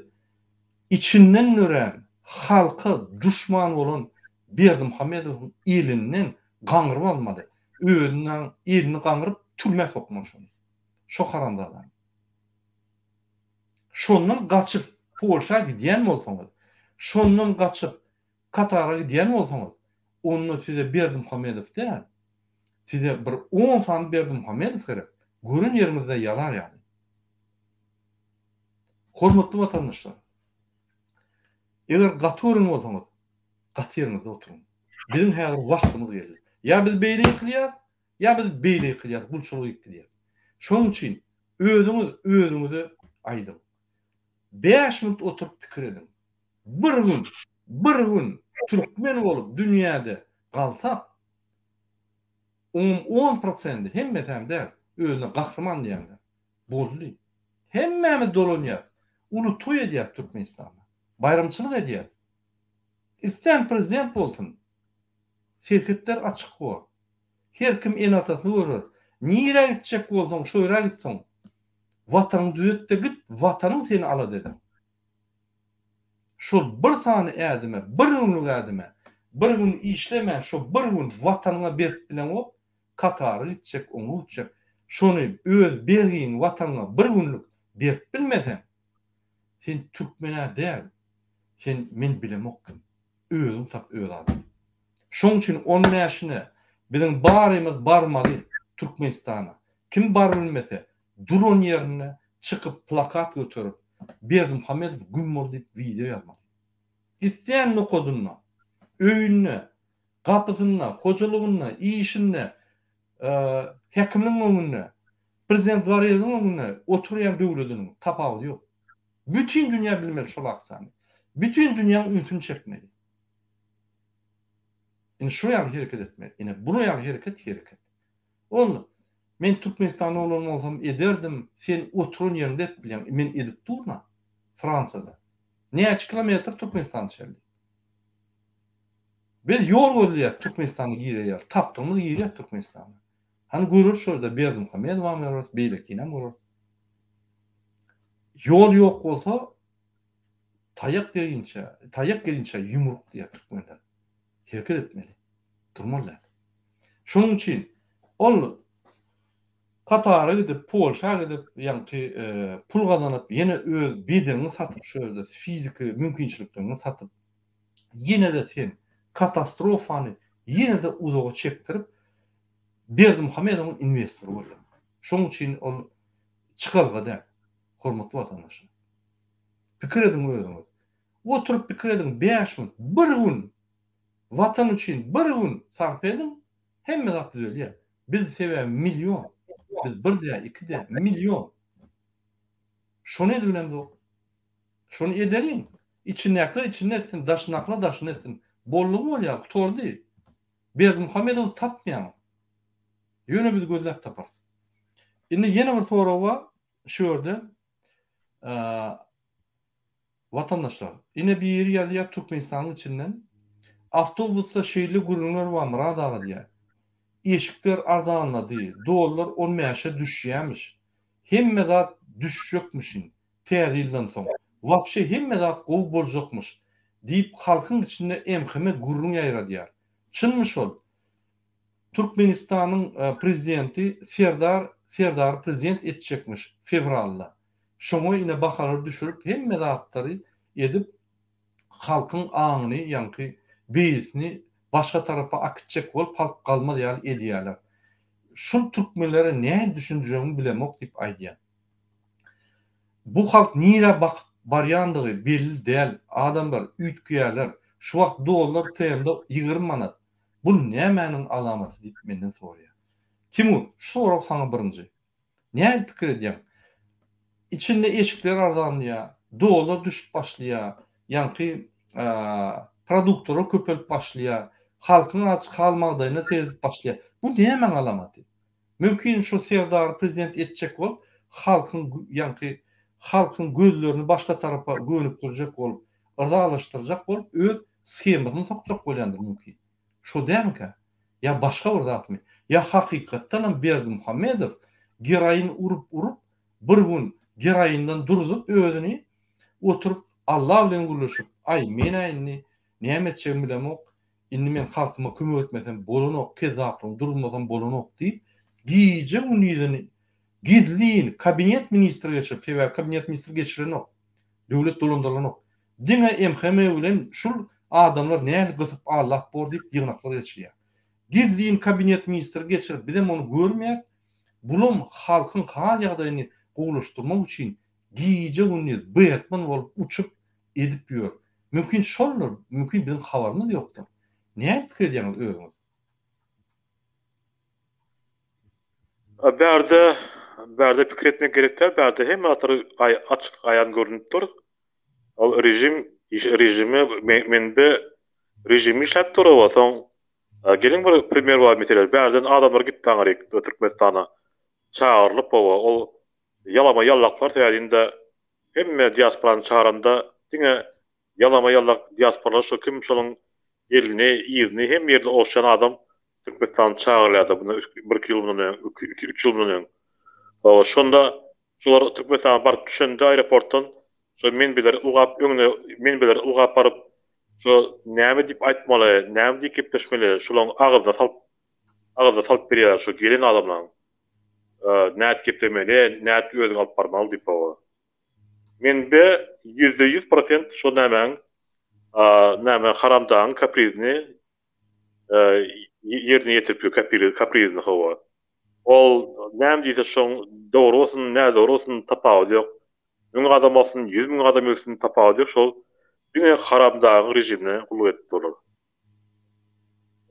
içinden dörän halka duşman bolan Berdimuhamedowyň elinden gaňryp almaly. Özüniň elini gaňryp türmä sokmaly şony. Şo haramzadany. Şondan gaçyp Polşa gidýän bolsaňyz, şondan gaçyp Katara gidýän bolsaňyz, onda size Berdimuhamedow däl, size bir on sany Berdimuhamedow gerek, gören ýeriňizde ýalar ýaly. Hormatly watandaşlar, eger gaty gören bolsaňyz, gaty ýeriňizde oturyň. Biziň häzir wagtymyz geldi. Ýa biz beýle ýykylýas, Ýa biz beýle ýykylýas, gulçulyga gidýäs. Şonuň üçin özüňiz özüňize aýdyň. Bäş minut oturyp pikir ediň. Bir gün, bir gün türkmen bolup dünýäde galsak, oňam on prosendi, hemmesem däl, özüne gahryman diýenler. Boldy. Hemmämiz dolanýas. Uly toý edýäs Türkmenistanda. Baýramçylyk edýäs. Islän prezident bolsun. Serhetler açyk bor. Her kim ene-atasyny görer. Nirä gitjek bolsaň, şo ýere gitsoň. Watanyňy düzet-de git, Watanyň seni alada eder. Şol bir sany ädime, bir günlük ädime, bir gün işlemän şo bir gün Watanyňa berip bileňok, Katara gitjek, oňa gitjek. Şony öz bergiňi Watanyňa bir günlük berip bilmeseň, sen türkmen-ä däl, sen men bilemok kim. Özüň tap öz adyňy. Şoň üçin on bäşine biziň barymyz barmaly Türkmenistana. Kim barybilmese duran ýerinde çykyp plakat göterip Berdimuhamedow güm bol diýip wideo ýazmaly. Islän nokadynda, öýünde, gapysynda, hojalygynda, işinde, häkimligiň öňünde, prezident dwareziň öňünde oturýan döwlediniň tapawudy ýok. Bütin dünýä bilmeli şol aksiýany. Bütin dünýäň ünsüni çekmeli. Ine şu ýaly hereket etmeli. Ine bular ýaly hereket hereket. Ol men Türkmenistanda bolan bolsam ederdim, sen oturan ýeriňde edip bilýäň. Men edip durna. Fransiýada. Näçe kilometr Türkmenistana çenli. Biz ýol gözleýäs Türkmenistana girer ýaly. Tapdygymyz girýäs Türkmenistana. Hany göreris şo ýerde Berdimuhamedowam göreris, beýlekinem göreris. Ýol ýok bolsa taýak deginçä, taýak gelinçä ýumruk diýýär türkmenler. Hereket etmeli. Durmaly däl. Şonuň üçin ol Katara gidip, Polşa gidip, ýaňky pul gazanyp, ýene öz bedeniňi satyp şo ýerde fiziki mümkinçilikleriňi satyp, ýene-de sen katastrofany ýene-de uzaga çekdirip, Berdimuhamedowyň inwestory bolýar. Şonuň üçin ol çykalga däl, hormatly watandaşlar. Pikir ediň özüňiz. Oturyp pikir ediň bäş minut, bir gün Watan üçin bir gün sarp ediň, hemme zat düzelýär. Biz sebäbi million. Biz bir däl, iki däl, million. Şony edibilemzok. Şony edeliň. Içindäkiler içinde etsin, daşyndakylar daşynda etsin. Boldugy bolýar, gutardy. Berdimuhamedowy tapmaýaňyz. Ýöne biz gözläp taparys. Indi ýene bir sorag bar şu ýerde. Watandaşlar, ine biri ýazýar Türkmenistanyň içinden, awtobusda şeýle gürrüňler bar Myrat aga diýýär. Eşikler arzanlady, dollar on bäşe düşýämiş. Hemme zat düşjekmişin täze ýyldan soň. Wapşe hemme zat gowy boljakmyş diýip halkyň içinde MHM gürrüň ýaýradýar. Çynmy şol? Türkmenistanyň prezidenti Serdar Serdary prezident etjekmiş fewralda. Şoňa ine bahalary düşürip hemme zatlary edip halkyň aňyny ýaňky beýnisini başga tarapa akitjek bolup halk galmaz ýaly edýäler. Şul türkmenlere nähili düşündirjegimi bilemok diýip aýdýan. Bu halk nirä bakyp barýandygy belli däl adamlar üýtgeýärler şu wagt dollar TM-da 20 manat bu nämäniň alamaty diýip menden soraýar. Timur şu sorag saňa birinji. Nähili pikir edýäň? Içinde eşikler arzanlaýar, dollar düşüp başlaýar, ýaňky produktlara köpelip başlaýar, halkyň aç hal-magdaýyna seredip başlaýar. Bu nämäň alamaty? Mümkin şu Serdary prezident etjek bolup, halkyň ýaňky halkyň gözlerini başga tarapa gönükdirjek bolup, yzalaşdyrjak bolup öz shemasyny sokjak bolýandyr mümkin. Şo dälmikä? Ýa başga bir zatmy? Ýa hakykatdanam Berdimuhamedow geroin urup-urup bir gün geroinden durzup özüni oturyp Alla bilen gürleşip, aý men-ä indi näme etjegimi bilemok, indi men halkyma kömek etmesem bolanok, kezzaplygyny duruzmasam bolanok diýip, gije-gündizini gizlin kabinet ministri geçirip, sebäbi kabinet ministri geçirenok, döwlet dolandyrylanok, Diňe MHM bilen şul adamlar nähili gysyp aldap bor diýip ýygnaklar geçirýär. Gizlin kabinet ministri geçirip bizem ony görmeýäs. Bulam halkyň hal ýagdaýyny gowulaşdyrmak üçin gije gündiz Betman bolup uçup edip ýör. Mümkin şoldur, mümkin biziň habarymyz ýokdur. Näme pikir edýäňiz özüňiz? Bärde bärde pikir etmek gerek däl, bärde hemme zatlar açyk aýan görünip dur. Ol režim režime mende režim işläp dur oba soň geliň bir primer bar mesele bärden adamlar gitdi aňryk Türkmenistana çagyrylyp oba ol ýalama ýallaklar sebäbi hemme diasporany çagyranda diňe Ýalama ýallak diasporalar şo kim şonuň elini yzyny hemme ýerini ogşaýan adam Türkmenistana çagyrylýardy bundan bir iki ýyl mundan öň iki üç ýyl mundan öň. Hawa şonda şolar Türkmenistana baryp düşende aeroportdan şo menbeler ylgap öňüne menbeler ylgap baryp şo näme diýip aýtmaly näme diýip gepleşmeli şolaň agzyna salyp agzyna salyp berýärler şo gelen adamlaň nädip geplemeli nädip özüňi alyp barmaly diýip hawa. Mende 100% prosent şo nämäň näme haramdagyň kaprizini ýerine ýetirip ýör kaprizini hawa. Ol näme diýse şoň dogry bolsun nädogry bolsun tapawudy ýok. Müň adam bolsun 100.000 adam ölsün tapawudy ýok şol diňe haramdagyň režimine gulluk edip durlar.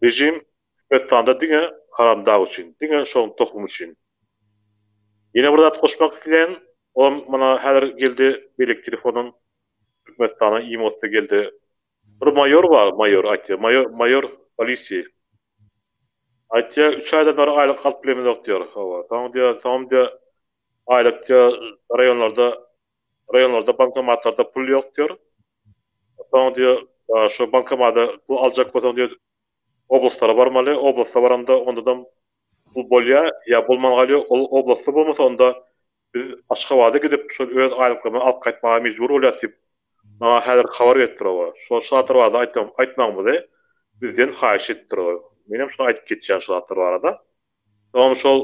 Režim Türkmenistanda diňe haramdag üçin, diňe şoň tohumy üçin. Ýene bir zat goşmak isleýän, olam mana häzir geldi beýleki telefondan Türkmenistana imosta geldi. Bir maýor bar, maýor aýtýar, maýor, maýor polisiýa. Aýtýar, üç aýdan bäri aýlyk alyp bilemizok diýýär. Hawa, soň diýýär, soňam diýýär, aýlyk diýýär, raýonlarda, raýonlarda bankomatlarda pul ýok diýýär. Soň diýýär, şu bankomada pul aljak bolsaň diýýär, oblastlara barmaly, oblasta baranda ondadam pul bolýar ýa bolman galýar, ol oblastda bolmasa onda biz Aşgabada gidip şol öz aýlyklarymyzy alyp gaýtmaga mejbur bolýas diýip maňa häzir habar beripdir oba. Şol şu zatlar barada aýtmagymyzy bizden haýyş edipdir oba. Menem şony aýdyp geçýän şu zatlar barada. Soňam şol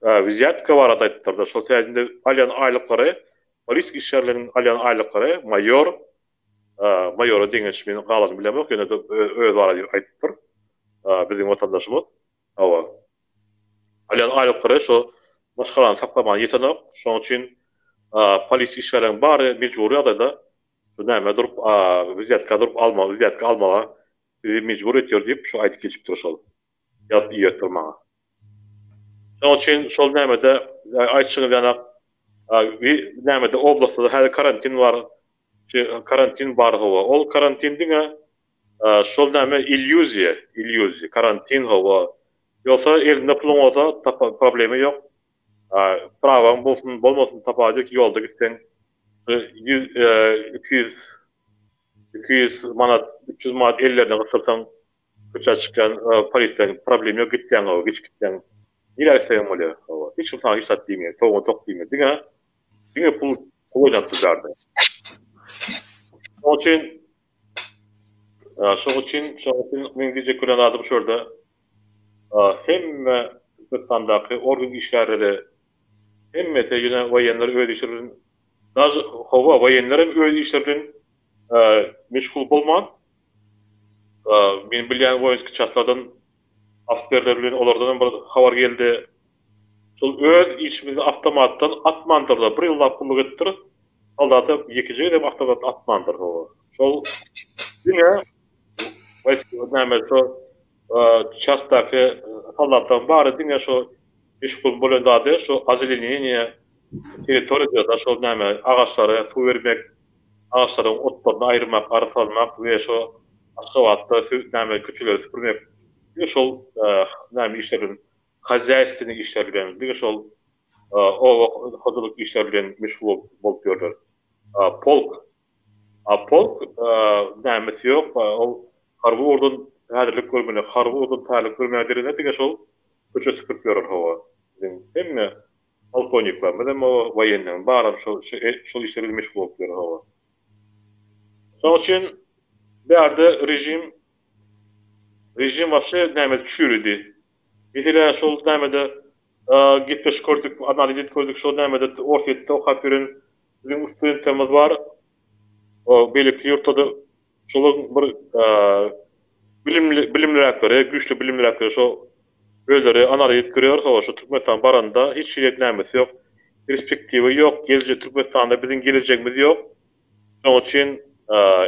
wzýatka barada aýdypdyrda, şol täzinde alýan aýlyklary polis işgärleriniň alýan aýlyklary maýor maýora deňeç men galanyny bilemok ýöne özi barada aýdypdyr biziň watandaşymyz hawa alýan aýlyklary şo maşgalany saklamaga ýetenok şonuň üçin polis işgärleriniň bary mejbury ýagdaýda şu nämä durup wzýatka durup almaga wzýatka almaga bizi mejbur etýär diýip şo aýdyp geçipdir şol ýazyp iberipdir maňa. Şonuň üçin şol nämede aýtşyňyz ýanak nämede oblastda häzir karantin bar. Karantin bar hawa. Ol karantin diňe şol näme illýuziýa, illýuziýa, karantin hawa. Ýogsa elinde puluň bolsa tapa problema ýok. Prawaň bolsun bolmasyn tapawudy ýok ýolda gitseň 100 200 200 manat 300 manat ellerine gysdyrsaň köçä çykýan polisden problem ýok gitýäň hawa geçip gitýäň. Nirä gitseňem bolýar hawa. Hiç kim saňa hiç zat diýmeýär. Towuňa tok diýmeýär. Diňe diňe pul pul oýnap dur bärde. Şonuň üçin Şoň üçin, şoň üçin meň diýjek bolýan zadym şu ýerde, hemme Türkmenistandaky organ işgärleri, hemmesi ýöne woýenler öz işleri bilen, daže hawa, woýenler hem öz işleri bilen meşgul bolman, men bilýän woýenskiý çaslardan ofiserler bilen olardan hem bir habar geldi. Şol öz işimizi awtomatdan atmandyrlar. Bir ýyllap gulluk edipdir. Soldata ýekeje gezegem awtomat atmandyr. Hawa. Şol diňe näme şo çasdaky soldatlaryň bary diňe şo meşgul bolan zady şo ozeleneniýe territoriýada şol näme agaçlara suw bermek, agaçlaryň otlaryny aýyrmak, arasalamak we şo Aşgabatda näme köçeleri süpürmek diňe şol näme işler bilen Hozýaýstweniý işler bilen, diňe şol oba hojalyk işleri bilen meşgul bolup ýörler. Polk. A polk nämesi ýok, ol harby ugurdan häzirlik görmeli, harby ugurdan taýýarlyk görmäge deregine diňe şol köçe süpürip ýörer hawa. Biziň hemme polkowniklerimiz hem hawa, woýenniň baram şol şol işler bilen meşgul bolup ýör hawa. Şonuň üçin bärde režim Režim wapşe nämede çüýredi. Meselä şol nämede gepleşik gördük, analiz edip gördük, şol nämede Orsýetde okap ýören biziň studentlerimiz bar. O beýleki ýurtda-da şolaryň bir bilimli bilimliräkleri, güýçli bilimliräkleri şo özleri analiz edip görýär, hawa şu Türkmenistan baranda hiç hili nämesi ýok, perspektiwa ýok, geljek Türkmenistanda biziň gelejegimiz ýok. Şonuň üçin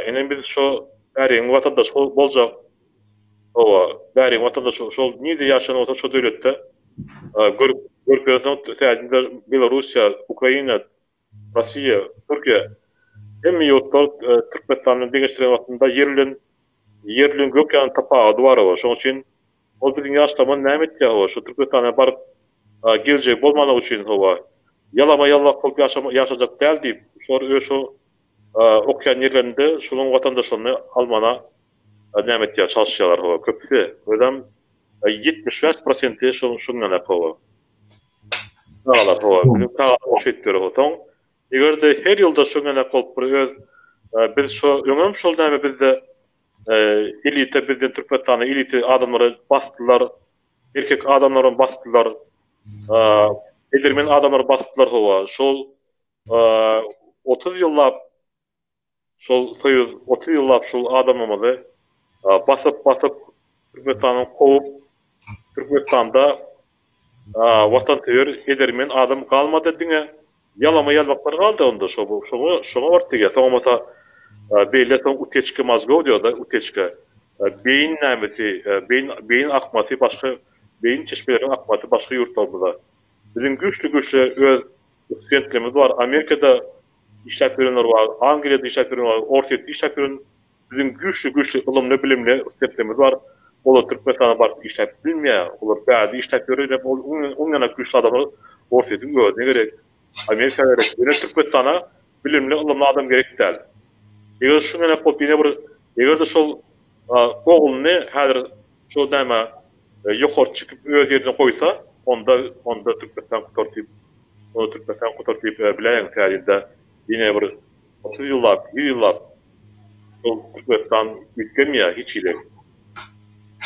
ine biz şo bärigiň watandaşy boljak. Hawa, bärigiň watandaşy şol nirde ýaşaýan bolsa şo döwletde görüp görüp ýörseň täzede Belorussiýa, Ukraina, Russiýa, Türkiýe hemme ýurtlar Türkmenistan bilen deňeşdiren wagtynda ýer bilen ýer bilen gök ýaly tapawudy bar hawa. Şonuň üçin ol biziň ýaşlarymyz näme etýär hawa şo Türkmenistana baryp geljegi bolmanlygy üçin hawa Ýalama ýalak bolup ýaşajak däl diýip, şolar öz şo okýan ýerlerinde şolaň watandaşlaryny almana näme etýär, çalyşýarlar hawa, köpüsi. Özem 75 prosenti şoň şuň ýaly hawa. Çagalar hawa, biziň çagalar şeýdip ýör hawa. Soň eger-de her ýylda şoň ýaly bolup bir öz biz şo öňem şol näme bizde elite bizden Türkmenistanda elite adamlary basdylar, erkek adamlaram basdylar. Edermen adamlar basdylar howa. Şol 30 ýyllap şol soýuz 30 ýyllap şol adamymyzy basyp basyp Türkmenistanyň kowup Türkmenistanda watansöýer edermen adam galmady diňe ýalama ýalbaklar galdy onda şo şoňa şoňa baryp degýär. Soňam bolsa beýle soň uteçka mozgov diýýärler uteçka beýin nämesi beýin beýin akmasy başga Beýin çeşmeleriň akmasy başga ýurtlarymyza. Biziň güýçli güýçli öz studentlerimiz bar, Amerikada işläp ýörenler bar, Angliýada işläp ýörenler bar, Orsýetde işläp ýören biziň güýçli güýçli ylymly bilimli studentlerimiz bar. Olar Türkmenistana baryp işläp bilmeýär. Olar bärde işläp ýör ýöne ol oň ýaly güýçli adamlar Orsýetiň özüne gerek, Amerika gerek. Ýöne Türkmenistana bilimli ylymly adam gerek däl. Eger şuň ýaly bolup ýene bir eger-de şol ogluny häzir Şol näme ýokary çykyp öz ýerine goýsa onda onda Türkmenistan gutar diýip onda Türkmenistan gutar diýip biläýeň täzede ýene bir 30 ýyllap 100 ýyllap şol Türkmenistan üýtgemeýär hiç hili.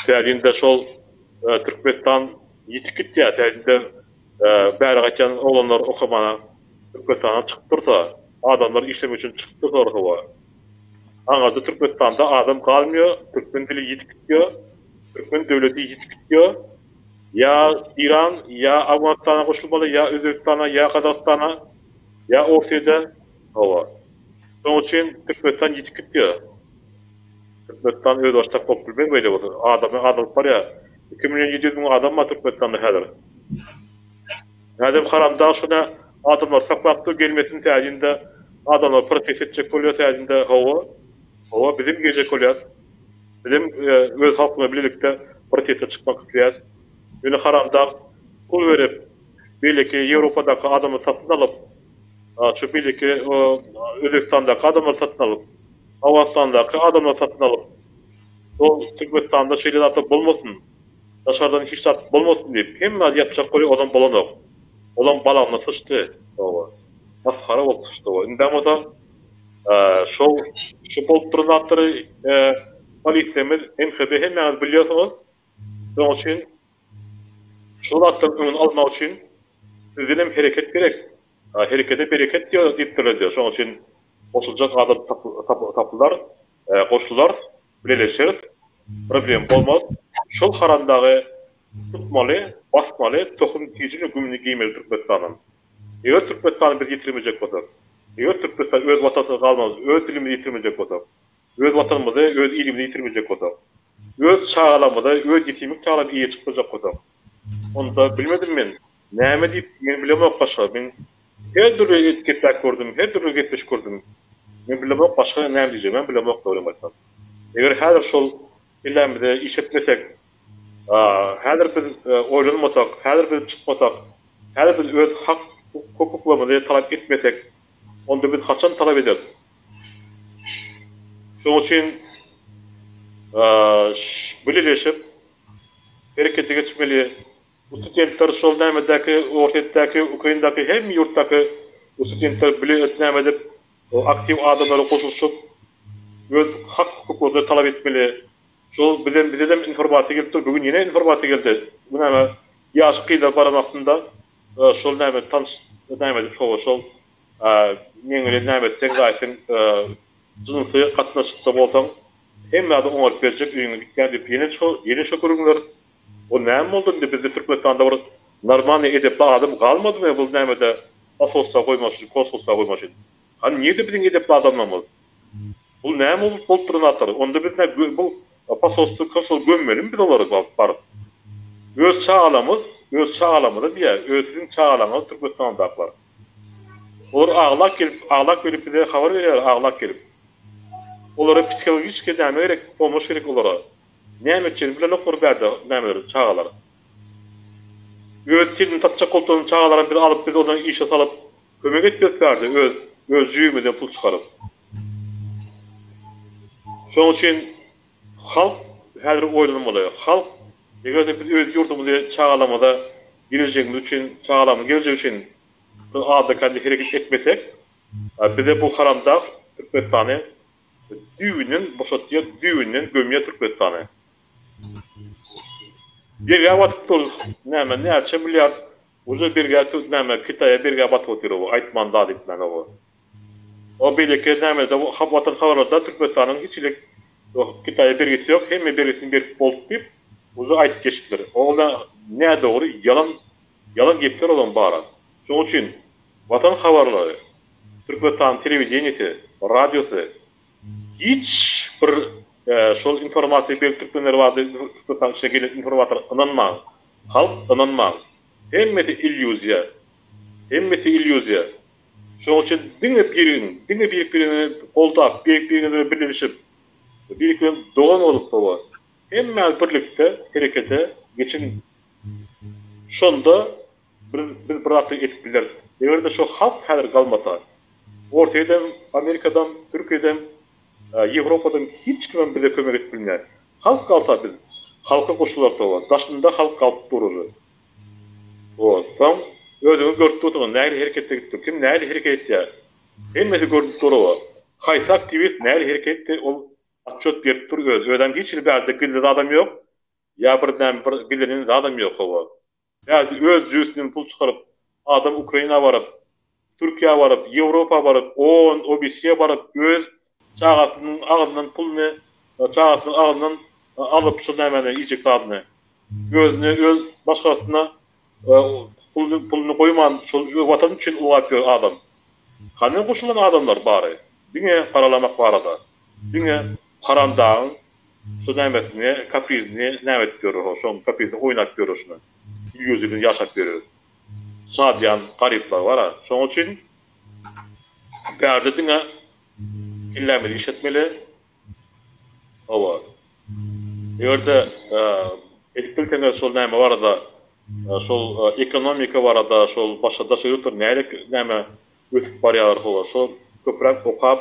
Täzede şol Türkmenistan ýitip gitýär täzede bäri gaýtýan oglanlar okamana Türkmenistana çykyp dursa adamlar işlemek üçin çykyp dursalar hawa. Aňyrda Türkmenistanda adam galmýar, türkmen dili ýitip gitýär, türkmen döwleti ýitip gitýär. Ýa Iran, ýa Awganystana goşulmaly, ýa Özbegistana, ýa Gazagystana, ýa Orsýede. Hawa. Şonuň üçin Türkmenistan ýitip gitýär. Türkmenistan özbaşdak bolup bilmez beýle bolsa. Adamy azalyp barýar. 2 million 700 müň adam bar Türkmenistanda häzir. Häzir haramdag şuna adamlar saklap dur gelmesin täjinde adamlar protest etjek bolýar täjinde hawa hawa bizem geljek bolýas bizem öz halkymyz bilelikde proteste çykmak isleýäs. Ýöne haramdag pul berip, beýleki Ýewropadaky adamlary satyn alyp, şu beýleki Özbegistandaky adamlary satyn alyp, Owganystandaky adamlary satyn alyp, şol Türkmenistanda şeýle zatlar bolmasyn, daşardan hiç zat bolmasyn diýip, hemme zady ýapjak bolýar, olam bolanok. Olam balagyna syçdy, hawa. Masgara bolup syçdy o. Indem bolsa şol şu bolup duran zatlary polisiýamyz, MHB hemmäňiz bilýärsiňiz. Şonuň üçin şu zatlaryň öňüni almak üçin sizden hem hereket gerek. Herekete bereket diýip diýipdirler diýýär. Şonuň üçin goşuljak adam tapylar, goşularys, bileleşeris. Problem bolmaz. Şol haramdagy tutmaly, basmaly, tohum tijini gümüni geýmeli Türkmenistandan. Eger Türkmenistany biz ýitirmejek bolsak, eger Türkmenistan öz watansyz galmaz, öz dilimizi ýitirmejek bolsak, öz watanymyzy, öz ilimizi ýitirmejek bolsak, öz çagalarymyza, öz ýetimlik çagalarymyza eýe çykmajak bolsak, onda bilmedim men, näme diýip, men bilemok başga, men her dürli gepläp gördüm, her dürli gepleşip gördüm, men bilemok başga näme diýjegimem bilemok dogrymy aýtsam. Eger häzir şol kellämize işletmesek, häzir biz oýlanmasak, häzir biz çykmasak, häzir biz öz hak hukuklarymyzy talap etmesek, onda biz haçan talap ederis? Şonuň üçin bileleşip herekete geçmeli. Bu studentler şol nämedäki, Orsýetdäki, Ukrainadaky hemme ýurtdaky bu studentler bile näme edip, aktiw adamlara goşulyşyp, öz hak-hukuklaryny talap etmeli. Şol bizem bizedem informasiýa gelip dur. Bu gün ýene informasiýa geldi. Bu näme ýaş gyzlar baran wagtynda şol näme tanyş näme edip hawa şol meň bilen näme etseň zaýtyn jynsy gatnaşykda bolsaň hemme zady oňaryp berjek öýüňe gitýän diýip ýene şo ýene şo gürrüňler. O näme boldy indi bizde Türkmenistanda bir normalnyý edepli adam galmadymy bul nämede posolstwa goýmak üçin konsulstwa goýmak üçin. Hany nirde biziň edepli adamlarymyz? Bul näme bolup bolup duran zatlar? Onda biz nä bu posolstwo konsul gömmelimi biz olary baryp? Öz çagalarymyz, öz çagalarymyza diýýär, öz siziň çagalaryňyz Türkmenistandakylar. Olar aglap gelip, aglap gelip bize habar berýärler, aglap gelip. Olara psihologiçki näme gerek, pomoş gerek olara. Näme etjegini bilenoklar bärde nämeler çagalar. Öz tilini satjak bolup duran çagalaram biz alyp biz ondan işe salyp kömek etýäs bärde öz öz jübimizden pul çykaryp. Şonuň üçin halk häzir oýlanmaly. Halk eger-de biz öz ýurdumyzy çagalarymyza gelejegimiz üçin, çagalarymyzyň gelejegi üçin bir azda-kände hereket etmesek, bize bu haramdag Türkmenistany düýbünden boşatýar, düýbünden gömýär Türkmenistany. Bergä batyp dur, näme näçe milliard uje bergä näme Kitaýa bergä batyp otyr o, aýtman zat etmän o. O beýleki nämede watan habarlarda Türkmenistanyň hiç hili Kitaýa bergisi ýok, hemme bergisini berip boldy diýip uje aýdyp geçdiler. Ol nädogry ýalan ýalan gepler olaň bary. Şoň üçin watan habarlary, Türkmenistanyň telewideniýesi, radiosy hiç bir şol informasiýa berip türkmenler barada Türkmenistanyň içine gelen informatora ynanmaň. Halk ynanmaň. Hemmesi illýuziýa. Hemmesi illýuziýa. Şonuň üçin diňe birigiň, diňe bir-biriňi goldap, bir-biriňiz bilen birleşip, bir bilen dogan bolup hawa, hemmäňiz birlikde herekete geçiň. Şonda biz biz bir zatlar edip bileris. Eger-de şu halk häzir galmasa, Orsýedem, Amerikadam, Türkiýedem, Ýewropadam hiç kimem bize kömek edip bilmeýär. Halk galsa biz halka goşularys hawa, daşynda halk galyp durur. O, soň özüňiz görüp dursuňyz, nähili hereketde gidip dur, kim nähili hereket etýär. Hemmesi görnüp dur oba. Haýsy aktiwist nähili hereket etdi, ol otçet berip dur özi. Özem hiç hili bärde gizli zadam ýok, ýa bir näme bir gizlenen zadam ýok hawa. Bärde öz jübüsinden pul çykaryp, adam Ukraina baryp, Türkiýä baryp, Ýewropa baryp, OON, OBSE baryp, öz çagasynyň agzyndan puluny, çagasynyň agzyndan alyp şol nämäni, iýjek zadyny. Özüne, öz maşgalasyna puluny, puluny goýman, şol Watan üçin ylgap ýör adam. Hany goşulan adamlar bary? Diňe garalamak barada. Diňe haramdagyň şu nämesini, kaprizini näme edip ýör, şoň kaprizini oýnap ýör şuny. Illýuziýa bilen ýaşap ýör. Şadyýan garyplar bar-a. Şonuň üçin bärde diňe kellämizi işletmeli. Hawa. Eger-de edip bilseňiz şol näme barada. Şol ekonomika barada şol başga daşary ýurtlar näle näme ösüp barýarlar hawa şol köpräk okap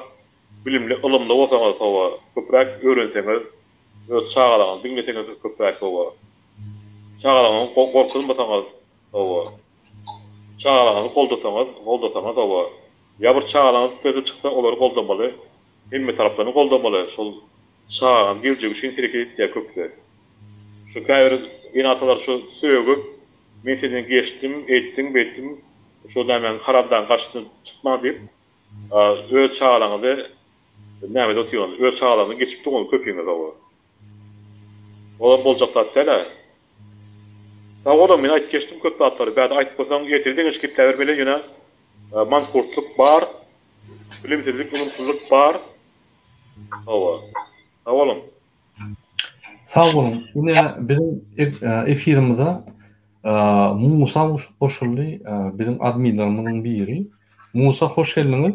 bilimli ylymly bolsaňyz hawa köpräk öwrenseňiz öz çagalaryňyzy diňleseňiz köpräk hawa çagalaryňyzy gorkuzmasaňyz hawa çagalaryňyzy goldasaňyz goldasaňyz hawa ýa bir çagalaryňyz sözi çyksa olary goldamaly hemme tarapdan goldamaly şol çagaň geljegi üçin hereket etýär köpüsi. Şu käbir ene-atalar şu sögüp, men senden geçdim, eýtdim, beýtdim, şu nämäň haramdagyň garşysyna çykmaň diýip, öz çagalaryňyzy nämede otyňyz, öz çagalaryňyzy geçip durňyz köpüňiz hawa. Olam boljak zat däl-ä. Sag boluň, men aýdyp geçdim köp zatlary, bärde aýtmasaň ertir deňeç gepläbermeli, ýöne mankurtlyk bar, bilimsizlik, ylymsyzlyk bar. Hawa. Sag boluň. Sag boluň. Ine biziň efirimize Musa goşuldy, biziň adminlerimiziň biri. Musa hoş geldiňiz.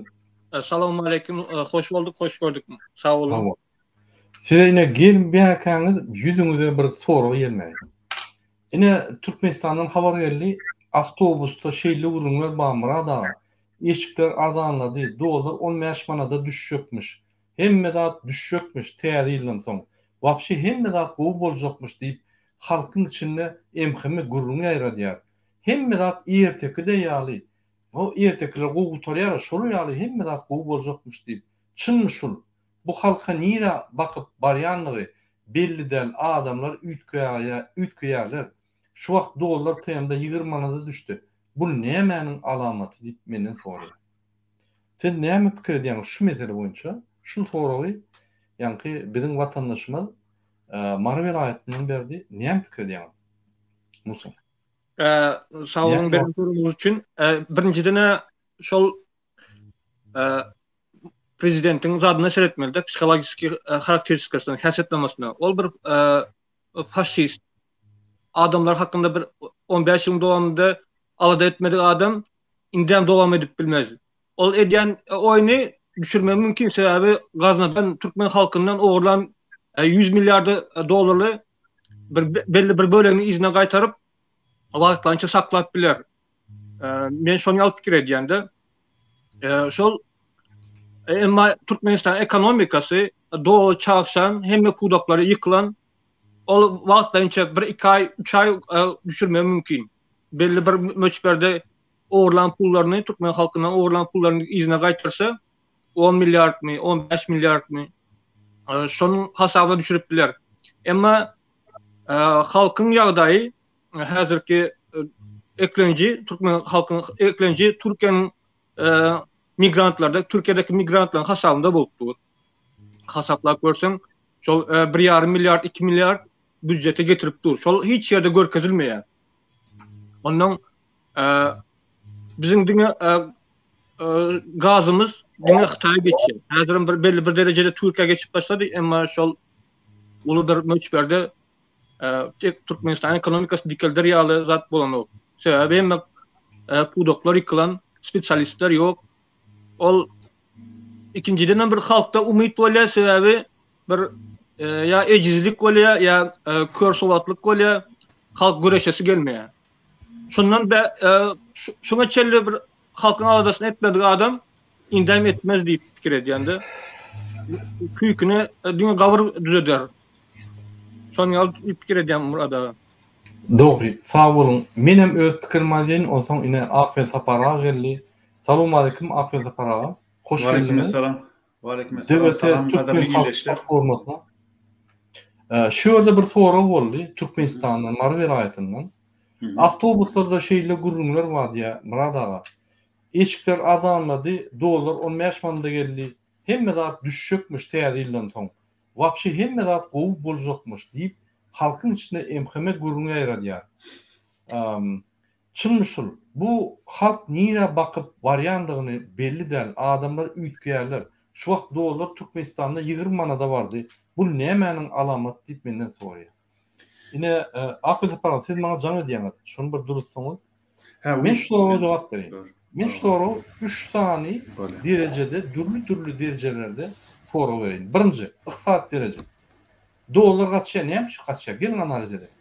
Salowmaleýkim, hoş bolduk, hoş gördük. Sag boluň. Size ine gelmäkäňiz ýüzüňize bir sorag gelmäýin. Ine Türkmenistandan habar geldi, awtobusda şeýle gürrüňler bar Myrat aga, eşikler arzanlady, dollar 15 manada düşjekmiş. Hemme zat düşjekmiş täze ýyldan soň. Wapşe hemme zat gowy boljakmyş diýip halkyň içinde MHM gürrüň ýaýradýar. Hemme zat ertekide ýaly, o ertekiler gowy gutarýar-a şolar ýaly hemme zat gowy boljakmyş diýip. Çynmy şul? Bu halka nirä bakyp barýanlygy belli däl adamlar üýtgeýärler. Şu wagt dollar TM-de 20 manada düşdi. Bu nämäniň alamaty diýip menden soraýar. Siz näme pikir edýäňiz şu mesele boýunça? Şul soragy ýaňky biziň watandaşymyz Mary welaýatyndan berdi. Näme pikir edýäňiz? Musa. Sag boluň beren soragyňyz üçin. Birinjiden-ä şol prezidentiň zadyna seretmeli-de, psihologiki harakteristikasyna, häsiýetnamasyna. Ol bir faşist. Adamlar hakynda bir 15 ýylyň dowamynda alada etmedik adam indem dowam edip bilmez. Ol edýän oýny düşürmegi mümkin, sebäbi gaznadan, türkmen halkyndan ogurlan 100 milliard dollarly bir belli bir bölegini yzyna gaýtaryp, wagtlaýynça saklap biler. Men şony ýaly pikir edýän-de. Şol emma Türkmenistan ekonomikasy doly çagşan, hemme pudaklary ýykylan, ol wagtlaýynça bir iki aý, üç aý düşürmegi mümkin. Belli bir möçberde ogurlan pullaryny, türkmen halkyndan ogurlan pullaryny yzyna gaýtarsa, 10 milliardmy, 15 milliardmy, şonuň hasabyna düşürip biler. Emma halkyň ýagdaýy häzirki eklenji, türkmen halkynyň eklenji Türkiýäniň migrantlarda, Türkiýedäki migrantlaryň hasabynda bolup dur. Hasaplap görseň, şol 1,5 milliard, 2 milliard býujete getirip dur. Şol hiç ýerde görkezilmeýär. Ondan biziň diňe gazymyz diňe Hytaýa geçýär. Häzir bir belli bir derejede Türkiýä geçip başlady, emma şol uly bir möçberde tek Türkmenistan ekonomikasyny dikelder ýaly zat bolanok. Sebäbi hemme pudaklar ýykylan, spesialistler ýok. Ol ikinjiden hem bir halkda umyt bolýar, sebäbi bir ýa ejizlik bolýar, ýa kör sowatlyk bolýar, halk göreşesi gelmeýär. Şundan şuňa çenli bir halkyň aladasyny etmedik adam indem etmez diýip pikir edýän-de. Küýküni diňe gabyr düzeder. Şonuň ýaly diýip pikir edýän Murad aga. Dogry, sag boluň. Menem öz pikirimi aýdaýyn, onsoň ine Akbel Sapar aga geldi. Salowmaleýkim Akbel Sapar aga. Hoş geldiňiz. Waleýkim Waleýkim essalam. Salam gadyrly ildeşler. Platformasyna. Şu ýerde bir sorag boldy Türkmenistandan, Mary welaýatyndan. Awtobuslarda şeýle gürrüňler bar diýýär Myrat aga. Eşikler arzanlady, dollar 15 manada geldi. Hemme zat düşjekmiş täze ýyldan soň. Wapşe hemme zat gowy boljakmyş diýip halkyň içinde MHM gürrüň ýaýradýar. Çynmy şul? Bu halk nirä bakyp barýandygyny belli däl, adamlar üýtgeýärler. Şu wagt dollar Türkmenistanda 20 manada bardy. Bul nämäniň alamaty diýip menden soraýar. Ine, Akgül Sapar aga, siz maňa jaň edýäňiz. Şony bir duruzsaňyz. Men şu soraga jogap bereýin. Men şu soragy üç sany derejede, dürli-dürli derejelerde sorag bereýin. Birinji, ykdysady dereje. Dollar gaçýar, näme üçin gaçýar? Geliň analiz edeliň.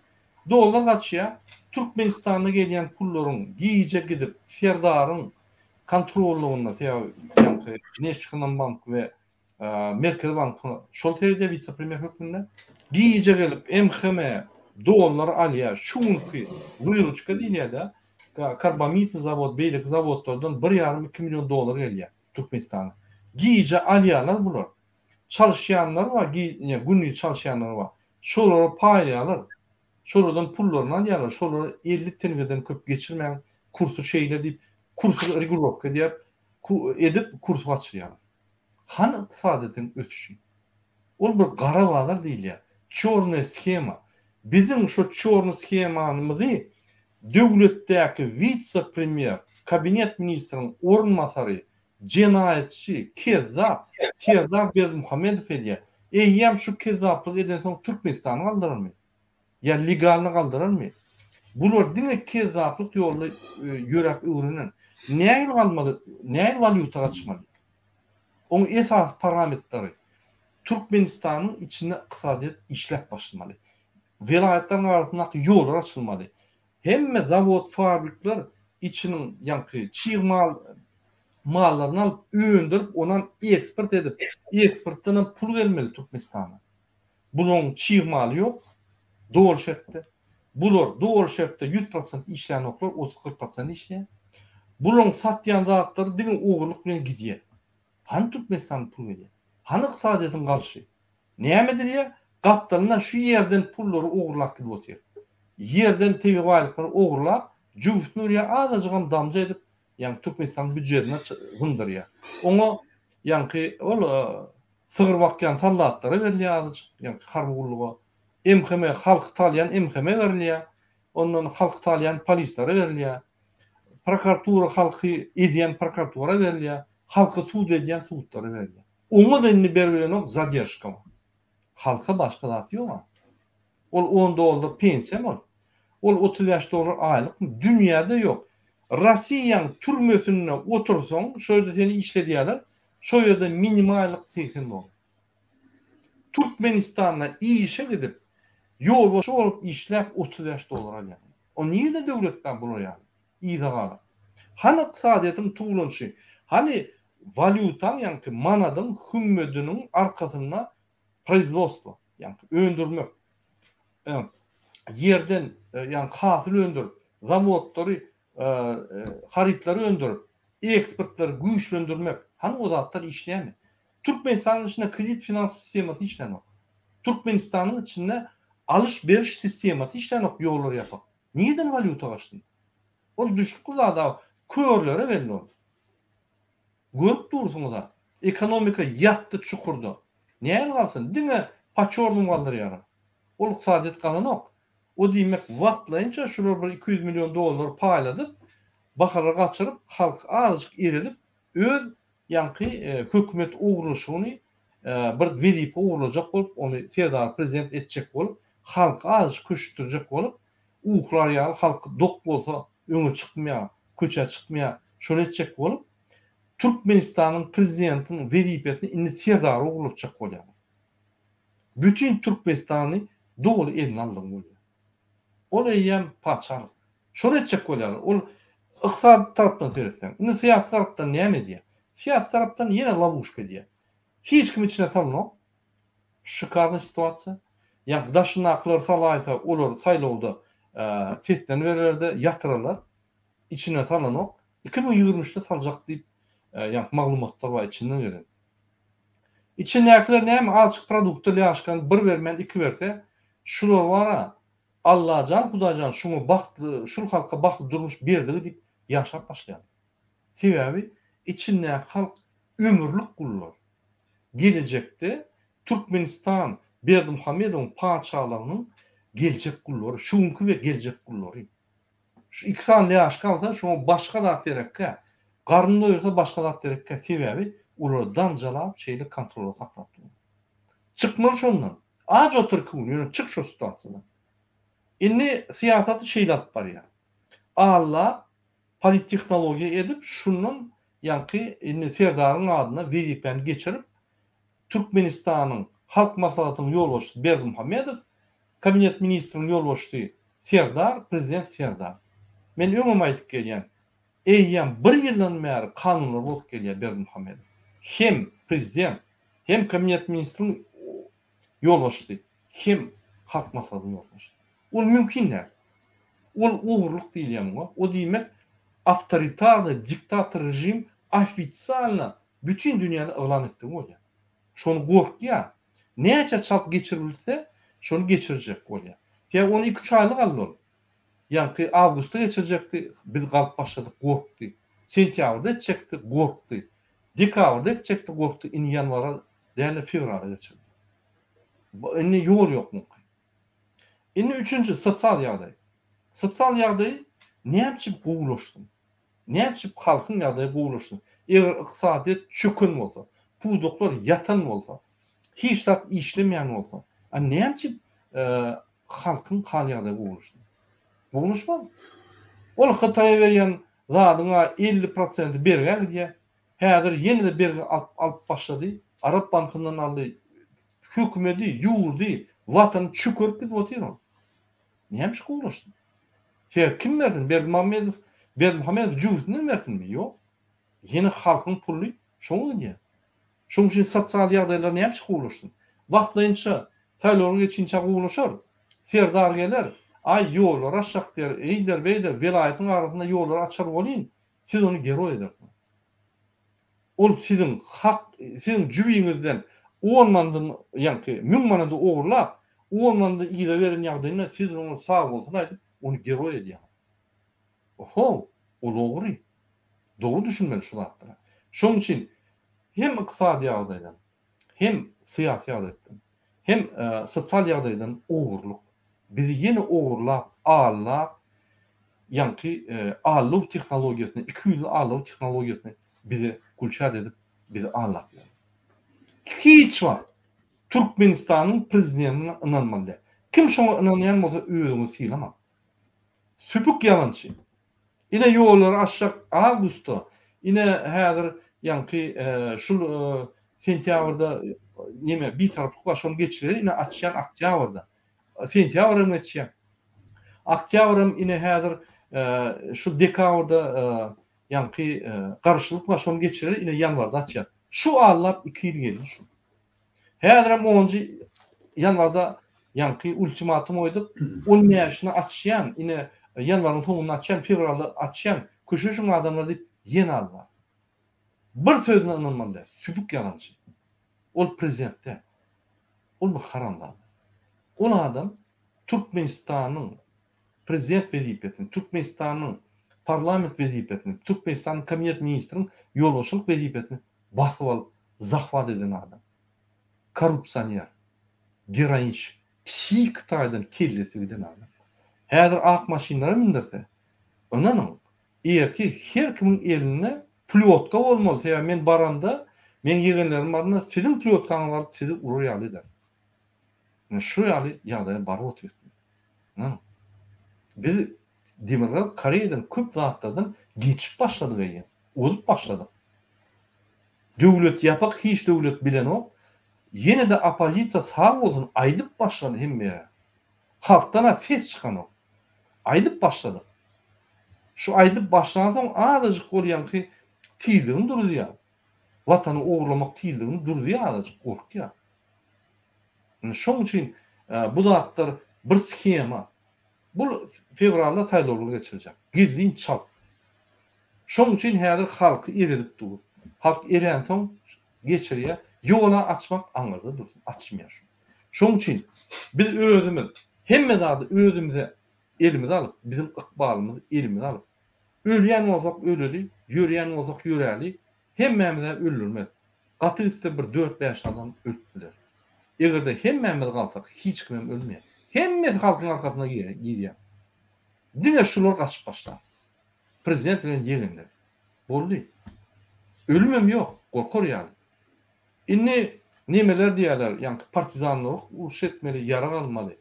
Dollar gaçýar. Türkmenistanda gelýän pullaryň gije gidip Serdaryň kontrollygynda sebäbi ýaňky Neştikonombank we Merkezi bank şol seredýär wise-premýer hökmünde. Gije gelip MHM dollar alýar. Şu günki wyruçka diýilýär-de, karbamidny zawod, beýleki zawodlardan bir ýarym, iki million dollar gelýär Türkmenistana. Gije alýarlar bular. Çalyşýanlar bar, gündiz çalyşýanlar bar. Şolara paýlaýarlar. Şolardan pullaryny alýarlar. Şolara 50 teňňeden köp geçirmäň, kursy şeýle diýip, kursy regulowka edýär, edip kursy gaçyrýarlar. Hany ykdysadyýetiň ösüşi? Ol bir gara bazar diýilýär. Çornyý shema. Biziň şo çornyý shemamyzy döwletdäki wise-premýer, kabinet ministriň orunbasary, jenaýatçy, kezzap Serdar Berdimuhamedow edýär. Eýýäm şu kezzaplygy edensoň Türkmenistany galdyrarmy? Ýa legalny galdyrarmy? Bular diňe kezzaplyk ýoluna ýöräp öwrenen. Nähili galmaly, nähili walýuta gaçmaly? Oň esasy parametrleri, Türkmenistanyň içinde ykdysadyýet işläp başlamaly. Welaýatlaryň arasyndaky ýollar açylmaly. Hemme zawod, fabrikler içiniň ýaňky çig mal mallaryny alyp öndürip, onam eksport edip, eksportdanam pul gelmeli Türkmenistana. Bularyň çig maly ýok, doly şertde. Bular doly şertde 100% işlänoklar, otuz-kyrk prosent işleýär. Bularyň satýan zatlary diňe ogurlyk bilen gidýär. Hany Türkmenistana pul gelýär? Hany ykdysadyýetiň galşy? Näme edilýär? Gapdalyndan şu ýerden pullary ogurlap gidip otyr. Ýerden tebigy baýlyklary ogurlap, jübüsini urýar, azajygam damja edip, ýagny Türkmenistanyň býujetine zyňdyrýar. Oňa ýaňky ol sygyr bakýan soldatlara berilýär azajyk, ýagny harby gulluga. MHM halky talýan MHM berilýär. Ondan halky talýan polislere berilýär. Prokuratura halky ezýän prokuratura berilýär. Halky sud edýän sudlara berilýär. Oňa-da indi beribilenok zaderşka bar. Halka başga zat ýog-a. Ol on dollar pensiýamy ol? Ol 35 dollar aýlykmy? Dünýäde ýok. Rossiýaň türmesinde otursaň, şo ýerde seni işledýärler, şo ýerde minimallyk 80 dollar. Türkmenistanda işe gidip, ýolbaşçy bolup işläp 35 dollar alýaň. O nirde döwlet bar bular ýaly? Yza galan. Hany ykdysadyýetiň tuwlanyşy? Hany walýutaň ýaňky manadyň hümmediniň arkasynda proizwodstwo, ýaňky öndürmek, ýerden ýaňky hasyl öndürip, zawodlary harytlary öndürip, eksportlary güýçlendirmek, hany o zatlar işleýärmi? Türkmenistanyň içinde kredit finans sistemasy işlänok. Türkmenistanyň içinde alyş-beriş sistemasy işlänok, ýollar ýapyk. Nireden walýuta gaçsyn? Ol düşnükli zad-a, körlere belli ol. Görüp dursuňyz-a, ekonomika ýatdy çukurda. Näme galsyn? Diňe po-çornym galdyrýarlar. Ol ykdysadyýet galanok. O diýmek, wagtlaýynça şular bir 200 million dollar paýladyp, bahalary gaçyryp, halky azajyk eredip, öz ýaňky hökümet ogurlyşygyny bir wezipe ogurlajak bolup, ony Serdar prezident etjek bolup, halky azajyk köşüşdirjek bolup, uklar ýaly halk dok bolsa öňe çykmaýar, köçä çykmaýar, şony etjek bolup, Türkmenistanyň prezidentiniň wezipesini indi Serdara ogurlatjak bolýarlar. Bütin Türkmenistany doly eline aldygy bolýar. Ol eýýäm patyşalyk. Şony etjek bolýarlar. Ol ykdysady tarapdan seretseň. Indi syýasy tarapdan näme edýär? Syýasy tarapdan ýene lowuşka edýär. Hiç kim içine salynok. Şikarnyý situasiýa. Ýa daşyndakylary salaýsa, olar saýlawda seslenibererde ýatyrarlar. Içine salanok. 2023-de saljak diýip, ýa maglumatlar bar içinden gelen. Içindäkiler näme azjyk produkta lýaşkany bir bermän iki berse, şular bara Allajan Hudaýjan şuňa bagtly şul halka bagtly durmuş berdigi diýip ýaşap başlaýarlar. Sebäbi içindäki halk ömürlik gullar. Gelejekde Türkmenistan Berdimuhamedowyň patyşalygynyň geljek gullary, şu günki we geljek gullary. Şu iki sany lýaşka alsa şoňa başga zat gerekkä. Garnyny doýursa başga zat gerekkä. Sebäbi olary damjalap şeýle kontrolda saklap durlar. Çykmaly şondan. Aç otur iki gün ýöne çyk şo situasiýadan. Indi syýasaty şeýle alyp barýar. Alla polittehnologiýa edip şundan ýaňky indi Serdaryň adyna wezipäni geçirip Türkmenistanyň Halk Maslahatynyň ýolbaşçysy Berdimuhamedow, Kabinet ministriniň ýolbaşçysy. Serdar, prezident Serdar. Men öňem aýdyp gelýän, eýýäm bir ýyldan bäri kanunlary bozup gelýär Berdimuhamedow. Hem prezident, hem kabinet ministriň ýolbaşçysy, hem Halk Maslahatynyň ýolbaşçysy. Ol mümkin däl. Ol ogurlyk diýilýär muňa. O diýmek awtoritarnyý diktator režim ofisialno bütin dünýäni yglan etdigi bolýar. Şony gorkýar. Näçe çalt geçirilse, şony geçirjek bolýar. Sebäbi ony iki-üç aýlyk aldy ol. Ýaňky awgustda geçirjekdi, biz galyp başladyk, gorkdy. Sentýabrda etjekdi, gorkdy. Dekabrda etjekdi, gorkdy. Indi ýanwara däl-de fewrala geçirdi. Indi ýol ýok muňky. Indi üçünji, sosial ýagdaý. Sosial ýagdaýy näme üçin gowulaşsyn? Näme üçin halkyň ýagdaýy gowulaşsyn? Eger ykdysadyýet çöken bolsa, pudaklar ýatan bolsa, hiç zat işlemeýän bolsa, a näme üçin halkyň hal-ýagdaýy gowulaşsyn? Gowulaşmaz. Ol Hytaýa berýän zadyň-a 50 prosenti bergä gidýär. Häzir ýene-de bergi alyp alyp başlady. Arap bankyndan aldy. Hökümedi, ýurdy, watany çökerip gidip otyr ol. Näme üçin gowulaşsyn? Sebäbi kim bersin? Berdimuhamedow, Berdimuhamedow jübüsinden bersinmi? Ýok. Ýene halkyň puly şoňa gidýär. Şonuň üçin sosial ýagdaýlar näme üçin gowulaşsyn? Wagtlaýynça saýlawlar geçinçä gowulaşar. Serdar geler, aý ýollary açjak diýer, eýder beýder, welaýatyň arasynda ýollary açar welin, siz ony geroý edersiňiz. Ol siziň hak, siziň jübiňizden on manadyny, ýaňky müň manady ogurlap, on manady yza beren ýagdaýynda siz oňa sag bolsun aýdyp, ony geroý edýäňiz. Ohow, ol ogry. Dogry düşünmeli şu zatlara. Şonuň üçin hem ykdysady ýagdaýdan, hem syýasy ýagdaýdan, hem sosial ýagdaýdan ogurlyk. Bizi ýene ogurlap, aldap, ýaňky aldaw tehnologiýasyny, ikiýüzli aldaw tehnologiýasyny bize gülşat edip, bizi aldap ýör. Hiç wagt Türkmenistanyň prezidentine ynanmaly däl. Kim şoňa ynanýan bolsa özüňizi sylamaň. Süpük ýalançy. Ine ýollary açjak awgustda, ine häzir ýaňky şul sentýabrda neme bitaraplyk bar şony geçireli ine açýan oktýabrda. Sentýabr hem geçýär. Oktýabr hem ine häzir şu dekabrda ýaňky garşylyk bar şony geçireli ine ýanwarda açýar. Şu allap iki ýyl geldi şu. Häzirem onunjy ýanwarda ýaňky ultimatum goýduk, on bäşini açýan, ine ýanwaryň soňunda açýan, fewralda açýan, köşeşiň adamlar diýip ýene aldylar. Bir sözüne ynanmaly däl, süpük ýalançy. Ol prezident däl. Ol bir haramzada. Ol adam Türkmenistanyň prezident wezipesini, Türkmenistanyň parlament wezipesini, Türkmenistanyň kabinet ministriň ýolbaşçylyk wezipesini basyp alyp zahwat eden adam. Korrupsioner, geroinçik, psihiki taýdan kellesi giden adam. Häzir ak maşynlara mindirse, ynanyň, ertir her kimiň elinde plýotka bolmaly, sebäbi men baranda, meň ýegenlerim baranda siziň plýotkaňyzy alyp sizi urar ýaly eder. Ine şu ýaly ýagdaýa baryp otyrys biz. Ynanyň. Biz Demirgazyk Koreýadan köp zatlardan geçip başladyk eýýäm. Ozup başladyk. Döwlet ýapyk hiç döwlet bilenok. Ýene-de oppozisiýa sag bolsun aýdyp başlady hemme ýere. Halkdan-a ses çykanok. Aýdyp başladyk. Şu aýdyp başlansoň azajyk ol ýaňky tizligini duruzýar. Watany ogurlamak tizligini duruzýar azajyk gorkýar. Indi şoň üçin bu zatlar bir shema. Bul fewralda saýlawlar geçirjek. Gizlin çalt. Şoň üçin häzir halky eredip dur. Halk eränsoň geçirýär. Ýola açmak aňyrda dursun. Açmaýar şony. Şoň üçin biz özümiz hemme zady özümize elimize alyp, biziň ykbalymyzy elimize alyp, ölýän bolsak öleli, ýörýän bolsak ýöräli, hemmämiz-ä öldürmez. Gaty gitse bir dört-bäş adam ölüp biler. Eger-de hemmämiz galsak, hiç kimem ölmeýär. Hemmesi halkyň arkasyna girýär. Diňe şular gaçyp başlar. Prezident bilen ýegenler. Boldy. Ölümem ýok, gorkar ýaly. Indi nemeler diýýärler, ýaňky partizanlar uruş etmeli, ýarag almaly.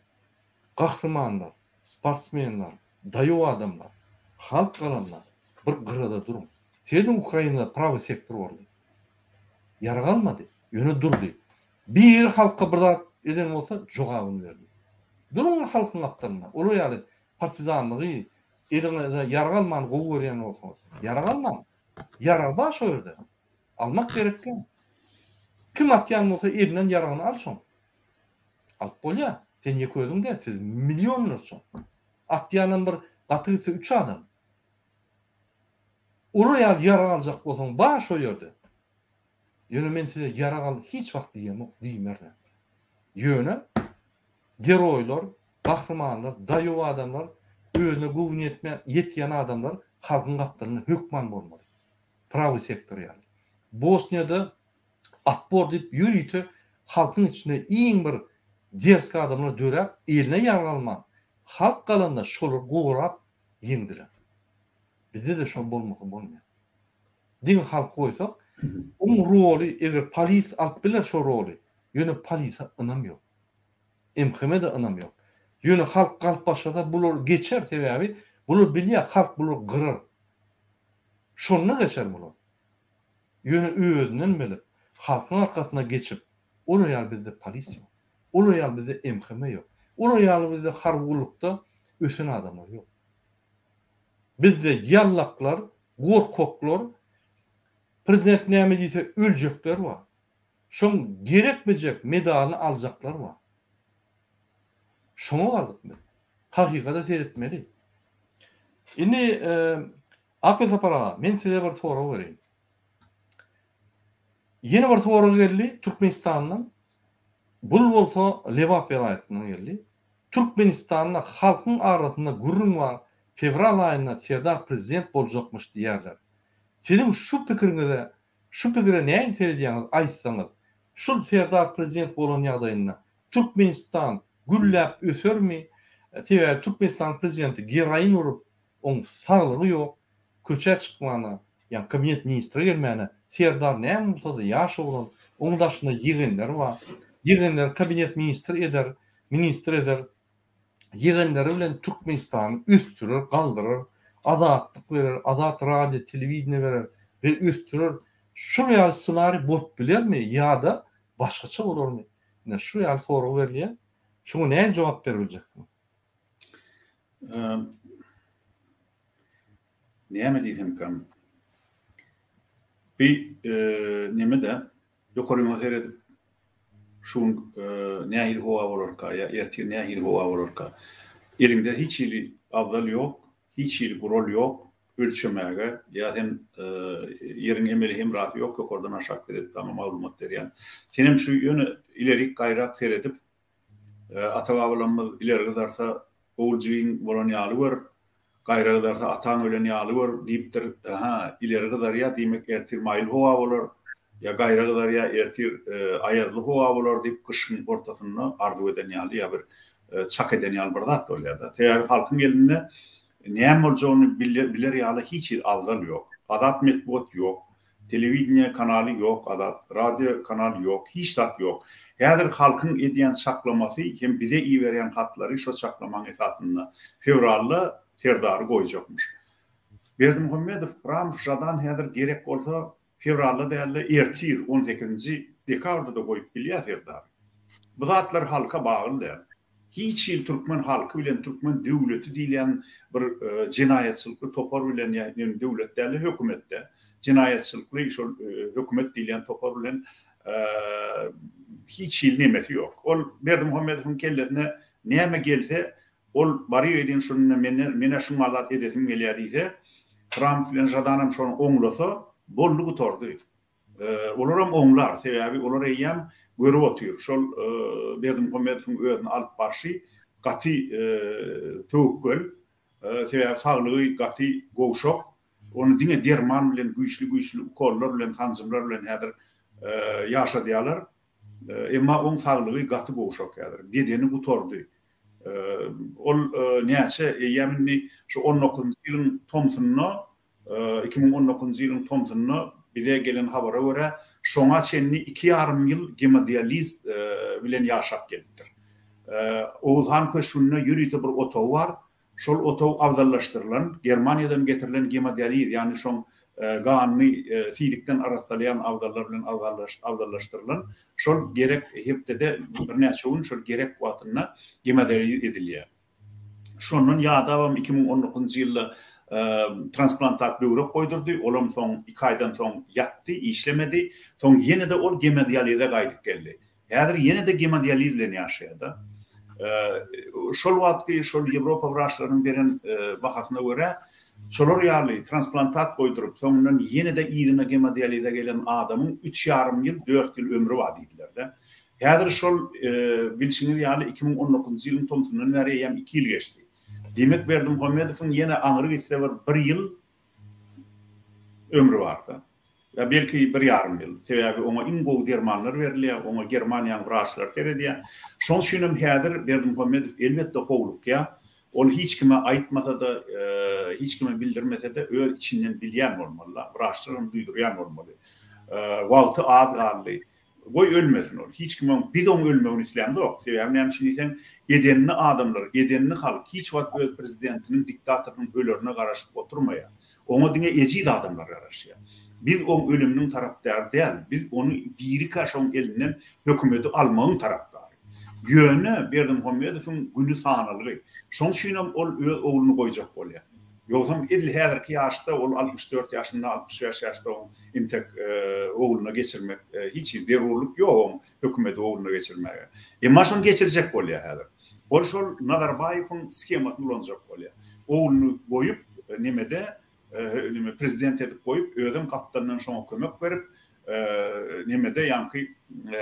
Gahrymanlar, sportsmenler, daýaw adamlar, halk galanda bir gyrada duruň. Serediň Ukrainada prawy sektor boldy. Ýarag almady, ýöne durdy. Biri halka bir zat eden bolsa jogabyny berdi. Duruň halkyň gapdalynda. Olar ýaly. Partizanlygy, eliňize ýarag almany gowy görýän bolsaňyz, ýarag almaň. Ýarag bar şo ýerde. Almak gerek däl. Kim atýan bolsa elinden ýaragyny al şoň. Alyp bolýar. Sen ýeke özüň däl, siz millionlarça. Atýanam bir gaty gitse üç adam. Olar ýaly ýarag aljak bolsaň bar şo ýerde. Ýöne men size ýarag al hiç wagt diýemok, diýmerin. Ýöne geroýlar, gahrymanlar, daýaw adamlar, özüne göwni ýetmeýän, ýetýän adamlar halkyň gapdalynda hökman bolmaly. Prawy sektor ýaly. Bosniýada Otpor diýip ýörite halkyň içinde iň bir derski adamlar döräp, eline ýarag alman, halk galanda şolar gorap ýeňdiler. Bizde-de şol bolmasa bolmaýar. Diňe halky goýsak, oň roly eger polis alyp biler şo roly, ýöne polise ynam ýok. MHM-de ynam ýok. Ýöne halk galyp başlasa bular geçer sebäbi bular bilýär halk bulary gyrar. Şonda geçer bular. Ýöne özünden bilip halkyň arkasyna geçip olar ýaly bizde polis ýok. Olar ýaly bizde MHM ýok. Olar ýaly bizde harby gullukda ösen adamlar ýok. Bizde ýallaklar, gorkaklar, prezident näme diýse öljekler bar. Şoň gerekmejek medalyny aljaklar bar. Şoňa bardyk biz. Hakykata seretmeli. Indi Akgül Sapar aga, men size bir sorag bereýin. Ýene bir sorag geldi Türkmenistandan. Bul bolsa Lebap welaýatyndan geldi. Türkmenistanda halkyň arasynda gürrüň bar, fewral aýynda Serdar prezident boljakmyş diýýärler. Siziň şu pikiriňize, şu pikire nähili seredýäňiz aýtsaňyz. Şul Serdar prezident bolan ýagdaýynda Türkmenistan gülläp ösermi? Sebäbi Türkmenistanyň prezidenti geroin urup, oň saglygy ýok, köçä çykmana, ýa kabinet ministre gelmäne, Serdar näme bolsada ýaş oglan, oň daşynda ýegenleri bar. Ýegenleri kabinet ministr eder, ministr eder. Ýegenleri bilen Türkmenistany ösdürer, galdyrar, azatlyk berer, azat radio, telewideniýe berer we ösdürer. Şul ýaly ssenariý bolup bilermi ýa-da başgaça bolarmy? Ine şu ýaly sorag berilýär. Şuňa nähili jogap beribiljeksiňiz? Näme diýsemkäm? Bi neme-de, ýokaryňa seredip, şu gün nähili howa bolarka ýa ertir nähili howa bolarka? Eliňde hiç hili abzal ýok, hiç hili gural ýok ölçemäge ýa sen ýeriň emeli hemrasy ýok ýokardan aşak seredip saňa maglumat berýän. Senem şu ýöne ilerik gaýrak seredip Ata-babalarymyz ileri gyzarsa, ogul jigiň bolan ýaly gör, gaýra gyzarsa, ataň ölen ýaly gör diýipdir. Hä, ileri gyzarýar, diýmek, ertir maýyl howa bolar, ýa gaýra gyzarýar, ertir aýazly howa bolar diýip, gyşyň ortasynda arzuw eden ýaly ýa bir çak eden ýaly bir zat bolýar-da. Sebäbi halkyň elinde näme boljagyny biler ýaly hiç hili abzal ýok. Azat metbugat ýok. Telewideniýe kanaly ýok azat radio kanal ýok hiç zat ýok. Häzir halkyň edýän çaklamasy hem bize iberýän hatlary şo çaklamaň esasynda. Fewralda Serdary goýjakmyş. Berdimuhamedow Hramow Žadan häzir gerek bolsa fewralda dälde ertir on sekizinji dekabrda-da goýup bilýär Serdary. Bu zatlar halka bagly däl. Hiç hili türkmen halky bilen türkmen döwleti diýilýän bir jenaýatçylykly topar bilen ýa ýöne döwlet däl-de hökümetde jenaýatçylykly şol hökümet diýilýän topar bilen hiç hili nemesi ýok. Ol Berdimuhamedowyň kellesine näme gelse ol baryp edin şunda menden menä şuňa zat edesim gelýär diýse Hramow bilen Žadanam şony oňlasa boldy gutardy. Olaram oňlar, sebäbi olar eýýäm görüp otyr. Şol Berdimuhamedowyň özüni alyp barşy gaty töwekgel. Sebäbi saglygy gaty gowşak. Ony diňe derman bilen, güýçli-güýçli ukollar bilen, sanjymlar bilen häzir ýaşadýarlar. Emma oň saglygy gaty gowşak häzir. Bedeni gutardy. Ol näçe, eýýäm indi şu on dokuzynjy ýylyň tomsunda 2019-njy ýylyň tomsunda bize gelen habara görä, şoňa çenli iki ýarym ýyl gemodializ bilen ýaşap gelipdir. Oguzhan köşgünde ýörite bir otagy bar. Şol otag abzallaşdyrylan, Germaniýadan getirilen gemodializ, ýagny şoň ganyny siýdikden arassalaýan abzallar bilen abzallaşdyrylan. Şol gerek hepdede birnäçe gün şol gerek wagtynda gemodializ edilýär. Şondan ýadabam 2019-njy ýylda transplantat böwrek goýdurdy, olam soň iki aýdan soň ýatdy, işlemedi. Soň ýene-de ol gemodialize gaýdyp geldi. Häzir ýene-de gemodializ bilen ýaşaýar-da. Şol wagtky şol ýewropa wraçlarynyň beren bahasyna görä, şolar ýaly transplantat goýduryp, soňundan ýene-de yzyna gemodialize gelen adamyň üç ýarym ýyl, dört ýyl ömri bar diýdiler-de. Häzir şol bilşiňiz ýaly 2019-njy ýylyň tomsundan bäri eýýäm iki ýyl geçdi. Diýmek Berdimuhamedowyň ýene aňry gitse bir bir ýyl ömri bar-da. Ýa belki bir ýarym ýyl. Sebäbi oňa iň gowy dermanlar berilýär, oňa Germaniýanyň wraçlary seredýär. Şoň üçinem häzir Berdimuhamedow elbetde howlukýar. Ol hiç kime aýtmasa-da, hiç kime bildirmese-de öz içinden bilýän bolmaly-da. Wraçlar ony duýdurýan bolmaly. Wagty az galdy. Goý ölmesin ol. Hiç kim oň, biz oň ölmegini islämzok. Sebäbi näme üçin diýseň, edenli adamlar, edenli halk hiç wagt öz prezidentiniň, diktatorynyň ölerine garaşyp oturmaýar. Oňa diňe ejiz adamlar garaşýar. Biz oň ölüminiň tarapdary däl. Biz ony dirikä şoň elinden hökümeti almagyň tarapdary. Ýöne Berdimuhamedowyň güni sanalgy. Şoň üçinem ol öz ogluny goýjak bolýar. Ýogsam edil häzirki ýaşda ol 64 ýaşynda, 65 ýaşda oň intek ogluna geçirmek hiç hili zerurlyk ýok oň hökümeti ogluna geçirmäge. Emma şony geçirjek bolýar häzir. Ol şol Nazarbaýewiň shemasyny ulanjak bolýar. Ogluny goýup nemede neme prezident edip goýup, özem gapdalyndan şoňa kömek berip, nemede ýaňky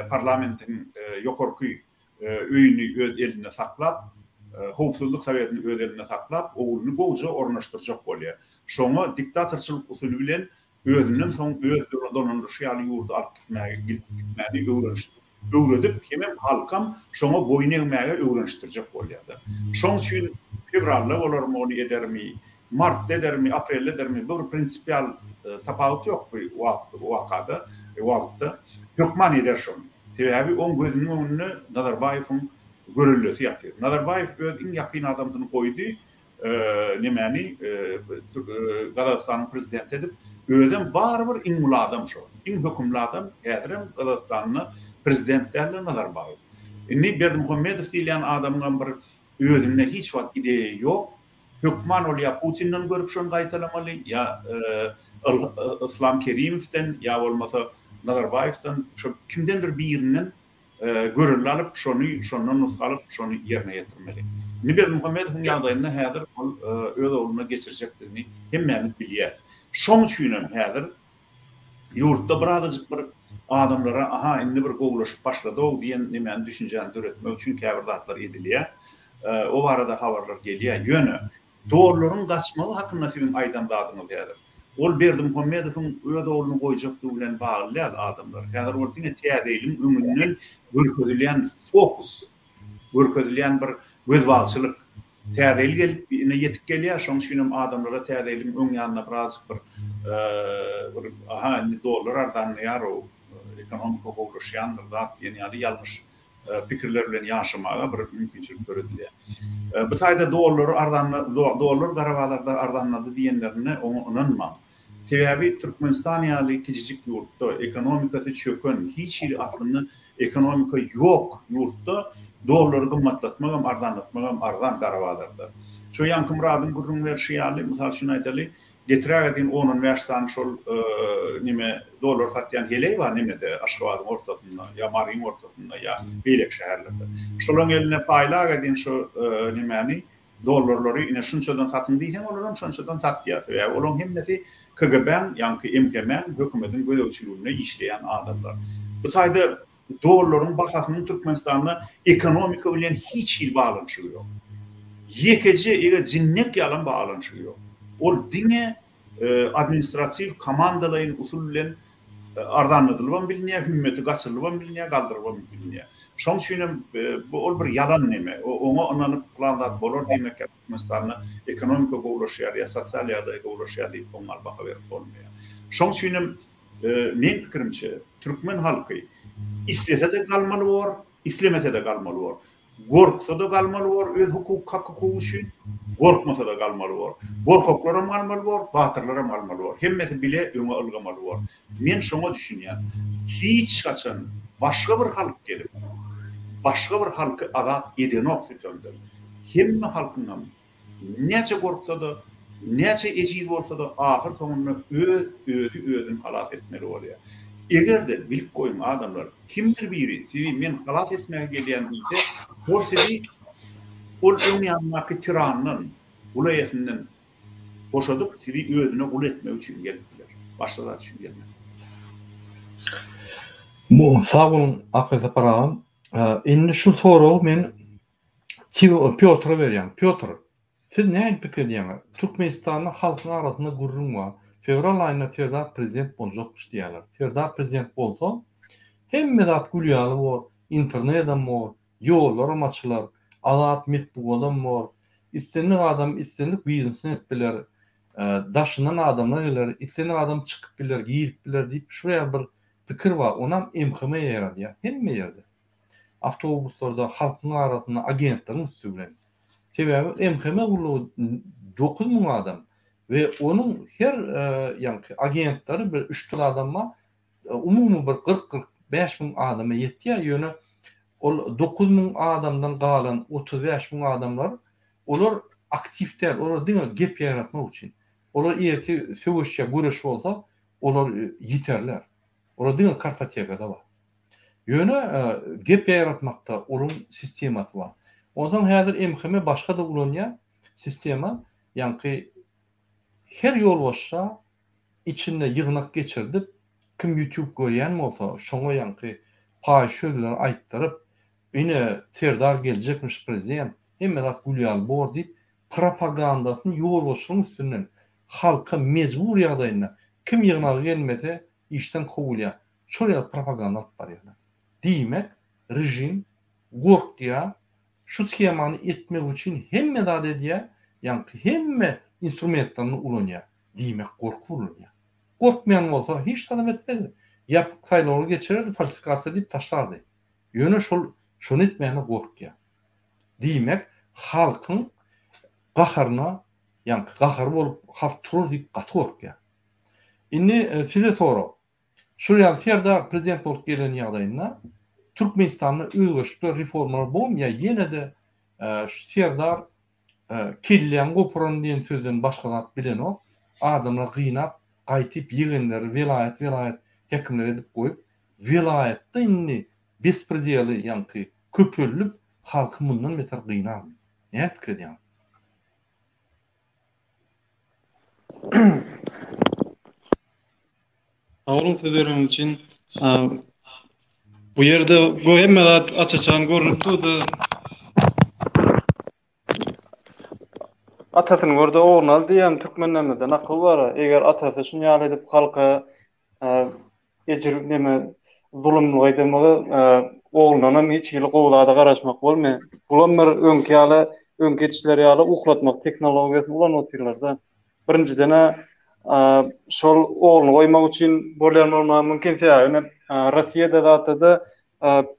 parlamentiň ýokarky öýüni öz elinde saklap, Howpsuzlyk Sowetini öz elinde saklap, ogluny gowja ornaşdyrjak bolýar. Şoňa diktatorçylyk usuly bilen özünden soň öz dolandyryşy ýaly ýurdy alyp gitmäge gitmäni öwredip, hemem halkam şoňa boýun egmäge öwrenişdirjek bolýar-da. Şoň üçin fewralda bolarmy ony edermi, Martda edermi, aprelde edermi, bu bir prinsipial tapawut ýok bu wagt wakada, wagtda. Hökman eder şony. Sebäbi oň gözüniň öňünde Nazarbaýewiň görellesi ýatyr. Nazarbaýew öz iň ýakyn adamsyny goýdy, nemäni Gazagystanyň prezidenti edip, özem barybir iň uly adam şo. Iň hökümli adam häzirem Gazagystanda prezident däl-de Nazarbaýew. Indi Berdimuhamedow diýilýän adamyňam bir özünde hiç wagt ideýa ýok. Hökman ol ýa Putinden görüp şony gaýtalamaly, ýa Yslam Kerimowden, ýa bolmasa Nazarbaýewden, şo kimdendir birinden görelde alyp, şony şondan nusga alyp, şony ýerine ýetirmeli. Indi Berdimuhamedowyň ýagdaýynda häzir ol öz ogluna geçirjekdigini hemmämiz bilýäs. Şoň üçinem häzir ýurtda birazajyk bir adamlara aha indi bir gowulaşyp başladow diýen nemäni düşünjäni döretmek üçin käbir zatlar edilýär. O barada habarlar gelýär. Ýöne dollaryň gaçmagy hakynda siziň aýdan zadyňyz häzir. Ol Berdimuhamedowyň öz ogluny goýjakdygy bilen bagly däl adamlar. Häzir ol diňe täze ýylyň öňünden görkezilýän fokus, görkezilýän bir gözbagçylyk. Täze ýyl gelip ine ýetip gelýär, şonuň üçin hem adamlara täze ýylyň öň ýanynda birazjyk bir bir aha indi dollar arzanlaýar-ow, ekonomika gowulaşýandyr zat diýen ýaly ýalňyş pikirler bilen ýaşamaga bir mümkinçilik döredilýär. Bu taýda dollary arzanla dollar gara bazarda arzanlady diýenlerinde oňa ynanmaň. Sebäbi Türkmenistan ýaly kiçijik ýurtda, ekonomikasy çöken, hiç hili aslynda ekonomika ýok ýurtda dollary gymmatlatmagam, arzanlatmagam arzan gara bazarda. Şo ýaňky Myradyň gürrüň berşi ýaly, mysal üçin aýdaly, getirägedin on-on bäş sany şol neme dollar satýan heleý bar nemede, Aşgabadyň ortasynda ýa Maryň ortasynda ýa beýleki şäherlerde. Şolaň eline paýlagedin şo nemäni, Dollarlary ine şunçadan satyň diýseň olaram şonçadan satýar. Sebäbi olaň hemmesi KGB-äň, ýaňky MHM-äň, hökümediň gözegçiliginde işleýän adamlar. Bu taýda dollaryň bahasynyň Türkmenistanda ekonomika bilen hiç hili baglanyşygy ýok. Ýekeje eger jinnek ýalam baglanyşygy ýok. Ol diňe administratiw komandalaýyn usul bilen arzanladylybam bilinýär, hümmeti gaçyrylybam bilinýär, galdyrylybam bilinýär. Şoň üçin hem bu ol bir ýalan neme. Oňa ynanyp pylan zat bolar diýmek ýa Türkmenistanda ekonomika gowulaşýar ýa sosial ýagdaý gowulaşýar diýip oňa baha berip bolmaýar. Şoň üçin hem meň pikirimçe türkmen halky islese-de galmaly bor, islemese-de galmaly bor. Gorksa-da galmaly bor öz hukuk hak-hukugy üçin, gorkmasa-da galmaly bor. Gorkaklaram galmaly bor, batyrlaram galmaly bor. Hemmesi bile öňe ylgamaly bor. Men şoňa düşünýän. Hiç haçan başga bir halk gelip, başga bir halky azat edenok sütemden. Hemme halkyňam. Näçe gorksa-da, näçe ejiz bolsa-da, ahyr soňunda öz özi özüni halas etmeli bolýar. Eger-de, bilip goýuň, adamlar, kimdir biri sizi men halas etmäge gelýän diýse, ol sizi ol öň ýanyndaky tirandan, gul eýesinden boşadyp, sizi özüne gul etmek üçin gelip biler. Başga zat üçin gelmez. Sag boluň, Akbesapar agam. Indi şu soragy men Pýotra berýän. Pýotr, siz nähili pikir edýäňiz? Türkmenistanda halkyň arasynda gürrüň bar. Fewral aýynda Serdar prezident boljakmyş diýýärler. Serdar prezident bolsa, hemme zat gül ýaly bor, internedem bor, ýollaram açylar, azat metbugadam bor, islendik adam islendik biznesini edip biler, daşyndan adamlar geler, islendik adam çykyp biler, girip biler diýip şu ýaly bir pikir bar. Onam MHM ýaýradýar hemme ýerde. Awtobuslarda, halkyň arasynda agentleriň üsti bilen. Sebäbi MHM gullugy 9000 adam we onuň her ýaňky agentleri bir üç-dört adam bar. Umumy bir 40-45 müň adama ýetýär, ýöne ol 9000 adamdan galan 35 müň adamlar olar aktiw däl, olar diňe gep ýaýratmak üçin. Olar ertir söweş ýa göreş bolsa, olar ýiterler. Olar diňe kartotekada bar. Ýöne gep ýaýratmakda olaryň sistemasy bar. Onsoň häzir MHM başga-da ulanýar sistema, ýaňky her ýolbaşça içinde ýygnak geçirdip, kim ýutub görýän bolsa, şoňa ýaňky paýyş sözleri aýtdyryp, ine Serdar geljekmiş prezident, hemme zat gül ýaly bor diýip, propagandasyny ýolbaşçylygyň üstünden halka mejbur ýagdaýynda kim ýygnaga gelmese işden kowulýar. Şol ýaly propaganda alyp barýarlar. Diýmek, režim gorkýar, şu shemany etmek üçin hemme zat edýär, ýaňky hemme instrumentlerini ulanýar. Diýmek, gorky ulanýar. Gorkmaýan bolsa hiç zadam etmezdi. Ýapyk saýlawlar geçirerdi, falsifikasiýa diýip taşlardy. Ýöne şol şony etmäne gorkýar. Diýmek, halkyň gaharyna, ýaňky gahary bolup halk turar diýip gaty gorkýar. Indi size sorag. Şol ýaly Serdar prezident bolup gelen ýagdaýynda Türkmenistanda özgerişlikler, reformalar bormy ýa ýene-de şu Serdar kelläňi goparan diýen sözden başga zat bilenok, adamlary gynap, gaýtyp ýegenleri welaýat-welaýat häkimleri edip goýup, welaýatda indi bespredely ýaňky köpeldip halky mundan beter gynarmy? Näme pikir edýäňiz? Sag boluň söz bereniňiz üçin. Bu ýerde bu hemme zat aç-açan görnüp durdy. Atasyny görde ogluny al diýýän türkmenlerimizde nakyl bar. Eger atasy şuny ýaly edip halka ejir neme zulumlyk eden bolsa, oglundanam hiç hili gowy zada garaşmak bolmaýar. Bulam bir öňki ýaly, öňki edişleri ýaly uklatmak tehnologiýasyny ulanyp otyrlar-da. Birinjiden-ä şol ogluny goýmak üçin bolýan bolmagy mümkin, sebäbi ine Rossiýada zatda-da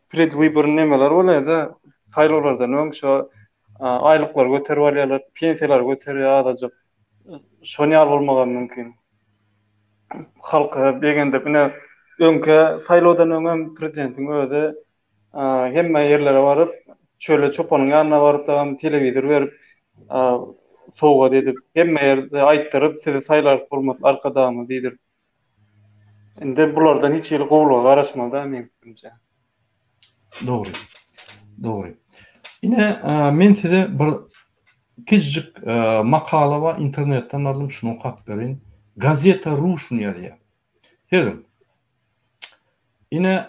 predwybornyý nemeler bolýar-da, saýlawlardan öň şo aýlyklary göterip alýarlar, pensiýalary göterýär azajyk. Şon ýaly bolmagam mümkin. Halky begendirip, ine öňki saýlawdan öňem prezidentiň özi hemme ýerlere baryp, çöle çopanyň ýanyna baryp dagam telewizor berip, sowgat edip, hemme ýerde aýtdyryp, sizi saýlarys hormatly Arkadagymyz diýdirip. Indi bulardan hiç hili gowulyga garaşmaly däl meň pikirimçe. Dogry. Dogry. Ine, men size bir kiçijik makala bar, internetden aldym, şuny okap bereýin. Gazeta ru şuny ýazýar. Serediň. Ine,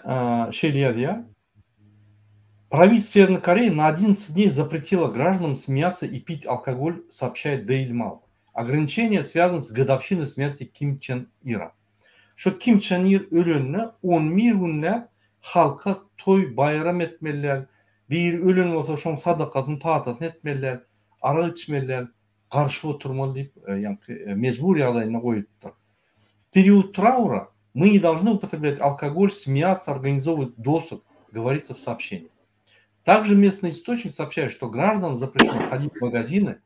şeýle ýazýar. Правительство Северной Кореи на 11 дней запретило гражданам смеяться и пить алкоголь, сообщает Daily Mail. Ограничение связано с годовщиной смерти Ким Чен Ира. Şu Kim Çen Ir ölenine 11 günläp halka toý baýram etmeli däl, biri ölen bolsa şoň sadakasyny patasyny etmeli däl, arak içmeli däl, garşy oturmaly diýip ýaňky mejbur ýagdaýynda goýupdyr. W period traura мы не должны употреблять алкоголь, смеяться, организовывать досуг, говорится в сообщении. Также местный источник сообщает, что гражданам запрещено ходить в магазины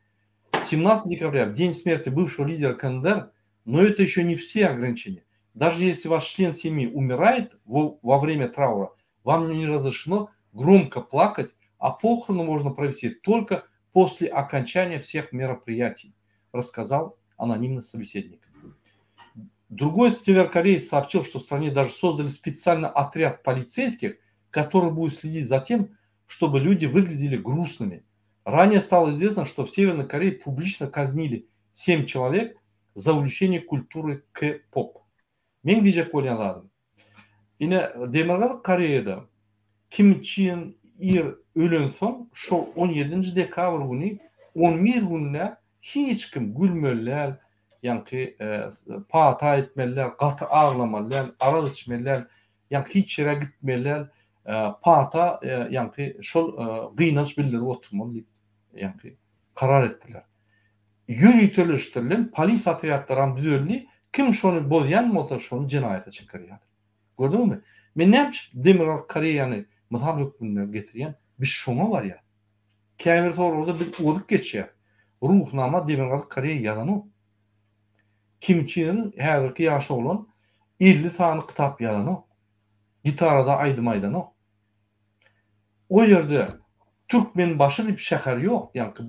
17 декабря, в день смерти бывшего лидера КНДР, но это еще не все ограничения. Даже если ваш член семьи умирает во, во время траура, вам не разрешено громко плакать, а похороны можно провести только После окончания всех мероприятий, рассказал анонимный собеседник. Другой северокореец сообщил, что в стране даже создали специальный отряд полицейских, который будет следить за тем, чтобы люди выглядели грустными. Ранее стало известно, что в Северной Корее публично казнили 7 человек за увлечение культурой К-поп. Meň diýjek bolýan zadym, ine Demirgazyk Koreýada Kim Çen Ir ölensoň şol on ýedinji dekabr güni on bir günläp hiç kim gülmeli däl, ýaňky pata etmeli däl, gaty aglamaly däl, arak içmeli däl, ýaňky hiç ýere gitmeli däl, pata ýaňky şol gynanç bildirip oturmaly diýip ýaňky karar etdiler. Ýöriteleşdirilen polis otrýadlaram düzeldi, kim şony bozýan bolsa şony jenaýata çekerýärler. Gördüňizmi? Men näme üçin Demirgazyk Koreýany mysal hökmünde getirýän? Biz şoňa barýas. Käbir soraglarda biz ozup geçýäs. Ruhnama Demirgazyk Koreýa ýazanok. Kim Çen In häzirki ýaş oglan 50 sany kitap ýazanok. Gitarada aýdym aýdanok. O ýerde Türkmenbaşy diýip şäher ýok. Ýaňky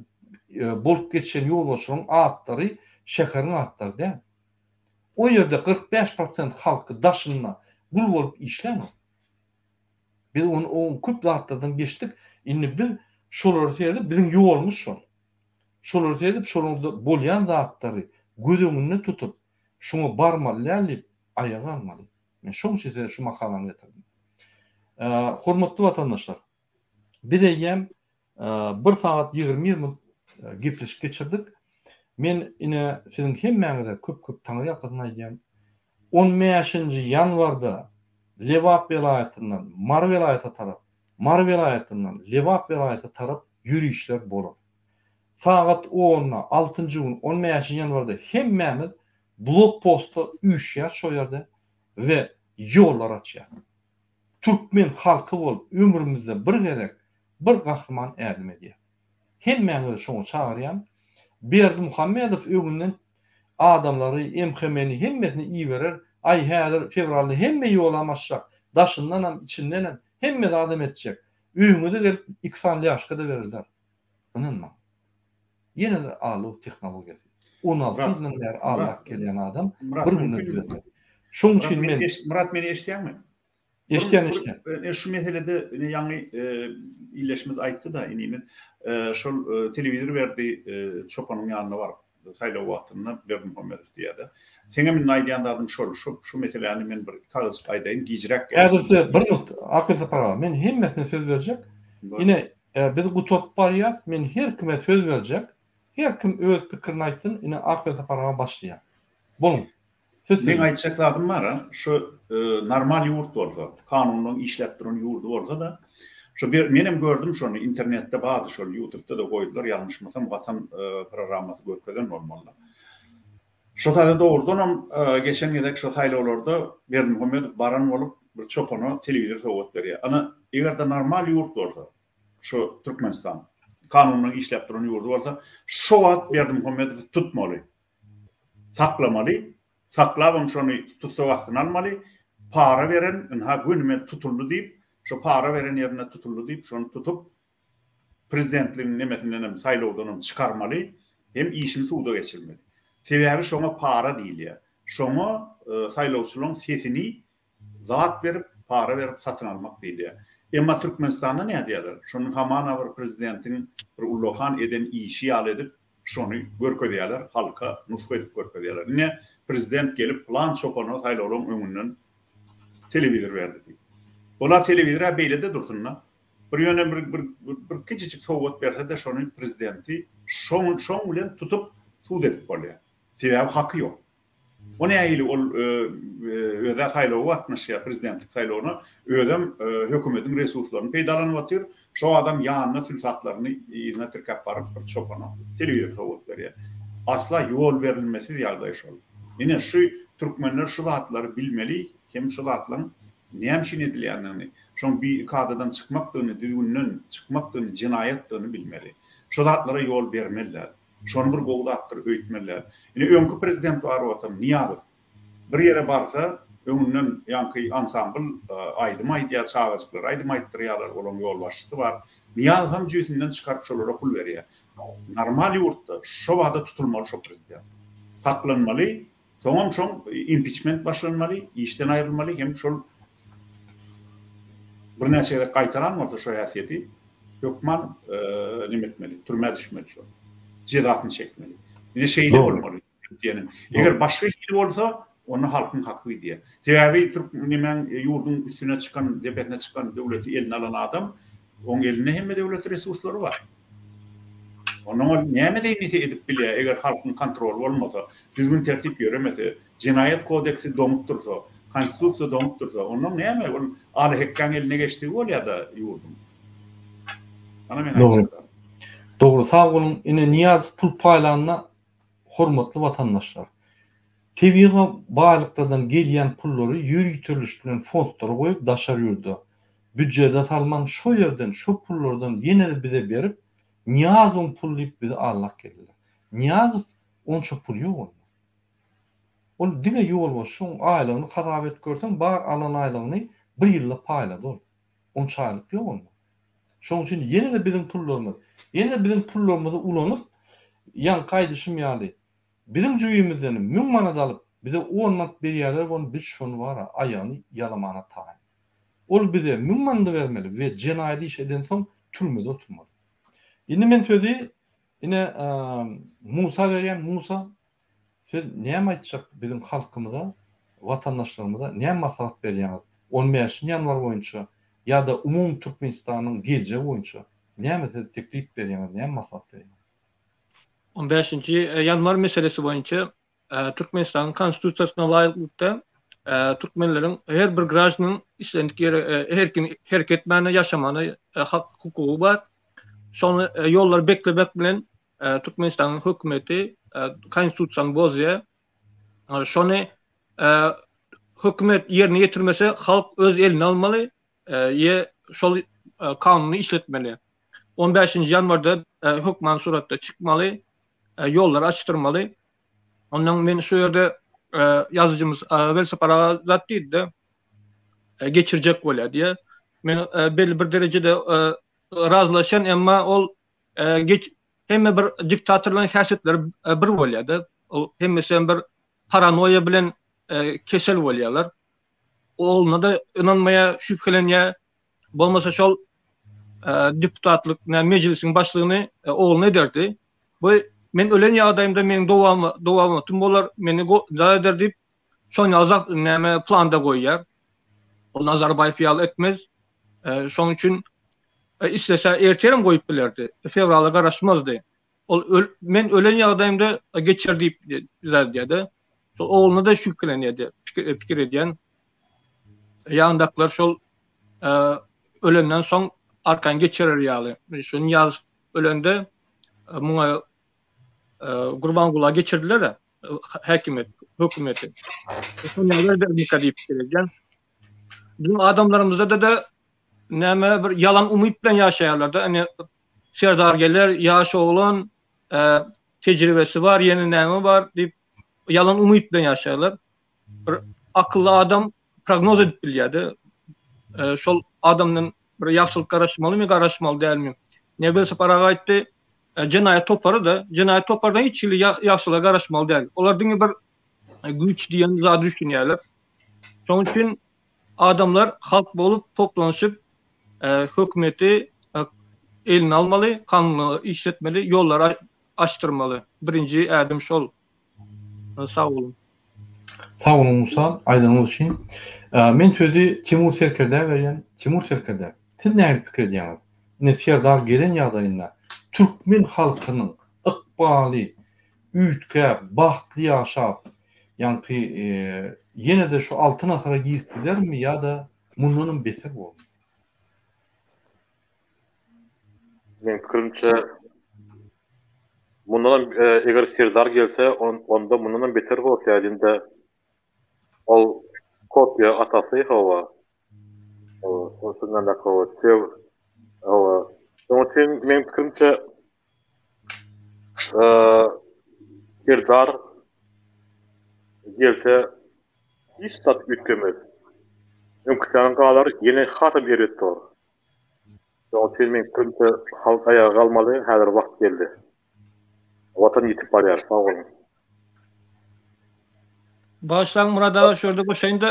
bolup geçen ýolbaşçylaryň atlary şäheriň atlary däl. O ýerde 45 prosent halky daşynda gul bolup işlänok. Biz ony o köp zatlardan geçdik. Indi biz şolary seredip biziň ýolumyz şol. Şolary seredip şolarda bolýan zatlary göz öňünde tutup şoňa barmaly däl diýip aýaga galmaly. Men şoň üçin size şu makalany getirdim. Hormatly watandaşlar, biz eýýäm bir sagat 21 minut gepleşik geçirdik. Men ine siziň hemmäňize köp-köp taňryýalkasyn aýdýan. 15-nji ýanwarda Lebap welaýatyndan Mary welaýata tarap, Mary welaýatyndan Lebap welaýata tarap ýörişler bolar. Sagat onda, altynjy gün, 15-nji ýanwarda hemmämiz Blok posta üýşýäs şo ýerde we ýollar açýas. Türkmen halky bolup ömrümizde bir gezek bir gahryman ädim edýäs. Hemmäňizi şoňa çagyrýan. Berdimuhamedow öňünden adamlary, MHM-ni hemmesini iberer, aý häzir fewralda hemme ýolam açjak, daşyndanam, içindenem hemme zadam etjek. Öýüňize gelip iki sany lýaşka-da bererler. Ynanmaň. Ýene-de aldaw tehnologiýasy. 16 ýyldan bäri aldap gelýän adam bir günde düzelmez. Şonuň üçin men Myrat meni eşidýäňmi? Eşidýän, eşidýän. Şu meselede ine ýaňy ildeşimiz aýtdy-da inimiz şol telewizor berdi çopanyň ýanyna baryp saýlaw wagtynda Berdimuhamedow diýýär-de. Seňem indi aýdýan zadyň şol, şu şu meseläni men bir iki agyzjyk aýdaýyn, gijräk geldim. Häzir size bir minut Akyl Sapar aga, men hemmesine söz berjek. Ine Biz gutaryp barýas, men her kime söz berjek, her kim öz pikirini aýtsyn, ine Akyl Sapar aga başlaýar. Boluň. Söz siziň. Meň aýtjak zadym bar-a, şu normal ýurt bolsa, kanunlaryň işläp duran ýurdy bolsa-da, şu bir menem gördüm şony internetde bardy şol ýutubda-da goýdular ýalňyşmasam Watan programmasy görkezen bolmaly. Şo taýda dogrudanam geçen gezek şo saýlawlarda Berdimuhamedow baran bolup bir çopana telewizor sowgat berýär. Ana eger-de normal ýurt bolsa, şo Türkmenistan kanunyň işläp duran ýurdy bolsa, şo wagt Berdimuhamedowy tutmaly. Saklamaly, saklabam şony tussag astyna almaly, para beren ynha gönümel tutuldy diýip, şo para beren ýerinde tutuldy diýip şony tutup prezidentligiň nemesindenem, saýlawdanam çykarmaly, hem işini suda geçirmeli. Sebäbi şoňa para diýilýär. Şoňa saýlawçylaryň sesini zat berip, para berip satyn almak diýilýär. Emma Türkmenistanda nädýärler? Şony hamana bir prezidentiň bir ullakan eden işi ýaly edip, şony görkezýärler, halka nusga edip görkezýärler. Ine, prezident gelip pylan çopana saýlawlaryň öňünden telewizor berdi diýip. Ol-a telewizor-ä beýle-de dursun-da. Bir ýöne bir bir bir kiçijik sowgat berse-de şony prezidenti şoň şoň bilen tutup sud edip bolýar. Sebäbi haky ýok. O nähili ol özä saýlawa gatnaşýar prezidentlik saýlawyna özem hökümetiň resurslaryny peýdalanyp otyr. Şo adam ýanyna sülsatlaryny yzyna tirkäp baryp bir çopana telewizor sowgat berýär. Asla ýol berilmesiz ýagdaý şol. Ine şu türkmenler şu zatlary bilmeli hem şu zatlaryň näme üçin edilýändigini Şoň bi kadadan çykmakdygyny, düzgünden çykmakdygyny, jenaýatdygyny bilmeli. Şo zatlara ýol bermeli däl. Şony bir gowy zatdyr öýtmeli däl. Ine öňki prezident bar wagtam Nyýazow bir ýere barsa öňünden ýaňky ansambl aýdym aýdýar, çagajyklara aýdym aýtdyrýarlar, olaň ýolbaşçysy bar. Nyýazow hem jüýsünden çykaryp şolara pul berýär. Normal ýurtda şo bada tutulmaly şo prezident. Saklanmaly, soňam şoň impiçment başlanmaly, işden aýrylmaly hem şol birnäçe gezek gaýtalan bolsa şo häsiýeti hökman neme etmeli, türmä düşmeli şol. Jezasyny çekmeli. Ine şeýle bolmaly. Diýenim. Eger başga hili bolsa, onda halkyň haky gidýär. Sebäbi türk nemäň ýurduň üstüne çykan, depesine çykan döwleti eline alan adam, oň elinde hemme döwlet resurslary bar. Ondan ol näme diýnise edip bilýär, eger halkyň kontroly bolmasa, düzgün-tertip ýöremese, jenaýat kodeksi doňup dursa, konstitusiýa doňup dursa, ondan näme ol Aly hekgaň eline geçdigi bolýar-da ýurduň. Ana men aýtjak zadym. Dogry, sag boluň. Ine Nyýazow pul paýlanda Hormatly watandaşlar! Tebigy baýlyklardan gelýän pullary ýöriteleşdirilen bilen fondlara goýup daşary ýurda, býudjede salman şo ýerden şo pullardan ýene-de bize berip Nyýazowyň puly diýip bizi aldap geldiler. Nyýazow onça puly ýok onda. Ol diňe ýolbaşçy oň aýlygyny hasap edip görseň bar alan aýlygyny bir ýylda paýlady ol. Onça aýlyk ýok onda. Şonuň üçin ýene-de biziň pullarymyz, ýene-de biziň pullarymyzy ulanyp, ýaňky aýdyşym ýaly, biziň jübimizden müň manat alyp, bize on manat berýärler bolun, biz şony bar-a, aýagyny ýalamana taýyn. Ol bize müň manady bermeli we jenaýat iş edensoň türmede oturmaly. Indi men sözi ine Musa berýän, Musa, Siz näme aýtjak biziň halkymyza, watandaşlarymyza näme maslahat berýäňiz? On bäşinji ýanwar boýunça ýa-da umumy Türkmenistanyň geljegi boýunça näme siz teklip berýäňiz, näme maslahat berýäňiz? On bäşinji ýanwar meselesi boýunça Türkmenistanyň Konstitusiýasyna laýyklykda türkmenleriň her bir graždanyň islendik ýere erkin hereket etmäne, ýaşamana hak hukugy bar. Şony ýollary beklemek bilen Türkmenistanyň hökümeti konstitusiýany bozýar. Şony hökümet ýerine ýetirmese, halk öz eline almaly ýe şol kanuny işletmeli. On bäşinji ýanwarda hökman suratda çykmaly, ýollary açdyrmaly. Ondan men şu ýerde ýazyjymyz Welsapar aga zat diýdi-de, geçirjek bolýar diýýär. Men belli bir derejede razylaşýan, emma ol geç hemme bir diktatorlaryň häsiýetleri bir bolýar-da. Ol hemmesi hem bir paranoýa bilen kesel bolýarlar. Ogluna-da ynanmaýar, şübhelenýär. Bolmasa şol deputatlyk, näme mejlisiň başlygyny ogluna ederdi. Bu men ölen ýagdaýymda meniň dowamy, dowamatym bolar, meni zat eder diýip, şony azak näme planda goýýar. Ol Nazarbaýew ýaly etmez. Şonuň üçin islese ertirem goýup bilerdi. Fewrala garaşmazdy. Ol men ölen ýagdaýymda geçer diýip zat edýärdi. Şol ogluna-da şübhelenýärdi, pikir edýän. Ýanyndakylar şol ölenden soň arkaýyn geçirer ýaly. Şu Nyýazow ölende muňa Gurbangula geçirdiler-ä häkimiýet, hökümeti. Şol ýaly edermika diýip pikir edýän. Biziň adamlarymyzda da näme bir ýalan umyt bilen ýaşaýarlar-da. Ine Serdar geler, ýaş oglan, tejribesi bar, ýene näme bar diýip ýalan umyt bilen ýaşaýarlar. Bir akylly adam prognoz edip bilýär-de. Şol adamdan bir ýagşylyk garaşmalymy, garaşmaly dälmi? Ne Welsapar aga aýtdy, jenaýat topary-da, jenaýat topardan hiç hili ýagşylyga garaşmaly däl. Olar diňe bir güýç diýen zady düşünýärler. Şonuň üçin adamlar halk bolup toplanyşyp hökümeti eline almaly, kanuny işletmeli, ýollary açdyrmaly. Birinji ädim şol. Sag boluň. Sag boluň Musa, aýdanyňyz üçin. Men sözi Timur serkerdä berýän. Timur serkerde, siz nähili pikir edýäňiz? Ine Serdar gelen ýagdaýynda türkmen halkynyň ykbaly üýtgäp, bagtly ýaşap, ýaňky ýene-de şu altyn asyra girip gidermi ýa-da mundanam beter bolarmy? Meň pikirimçe mundanam eger Serdar gelse onda mundanam beter bolar sebäbi ol kopiýa atasy hawa. Hawa, şondan da hawa, sew hawa. Şonuň üçin meň pikirimçe Serdar gelse hiç zat üýtgemez. Öňküsem galar, ýene hasam erbet bolar. Şonuň üçin meň pikirimçe halk aýaga galmaly, häzir wagt geldi. Watan ýitip barýar. Sag boluň. Bagyşlaň Myrat aga şu ýerde goşaýynda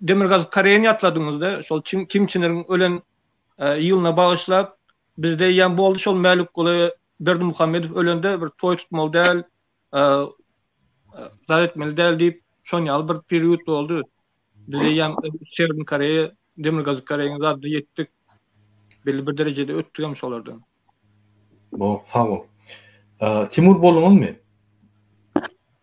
Demirgazyk Koreýany ýatladyňyzda şol Kim Çen Iriň ölen ýylyna bagyşlap bizde eýýäm boldy şol Mälikguly Berdimuhamedow ölende bir toý tutmaly däl zat etmeli däl diýip şon ýaly bir period boldy. Biz eýýäm Sewerny Koreýa, Demirgazyk Koreýanyň zadyna ýetdik. Belli bir derejede ötdük hem şolardan. Bol, sag bol. Timur bolduňyzmy?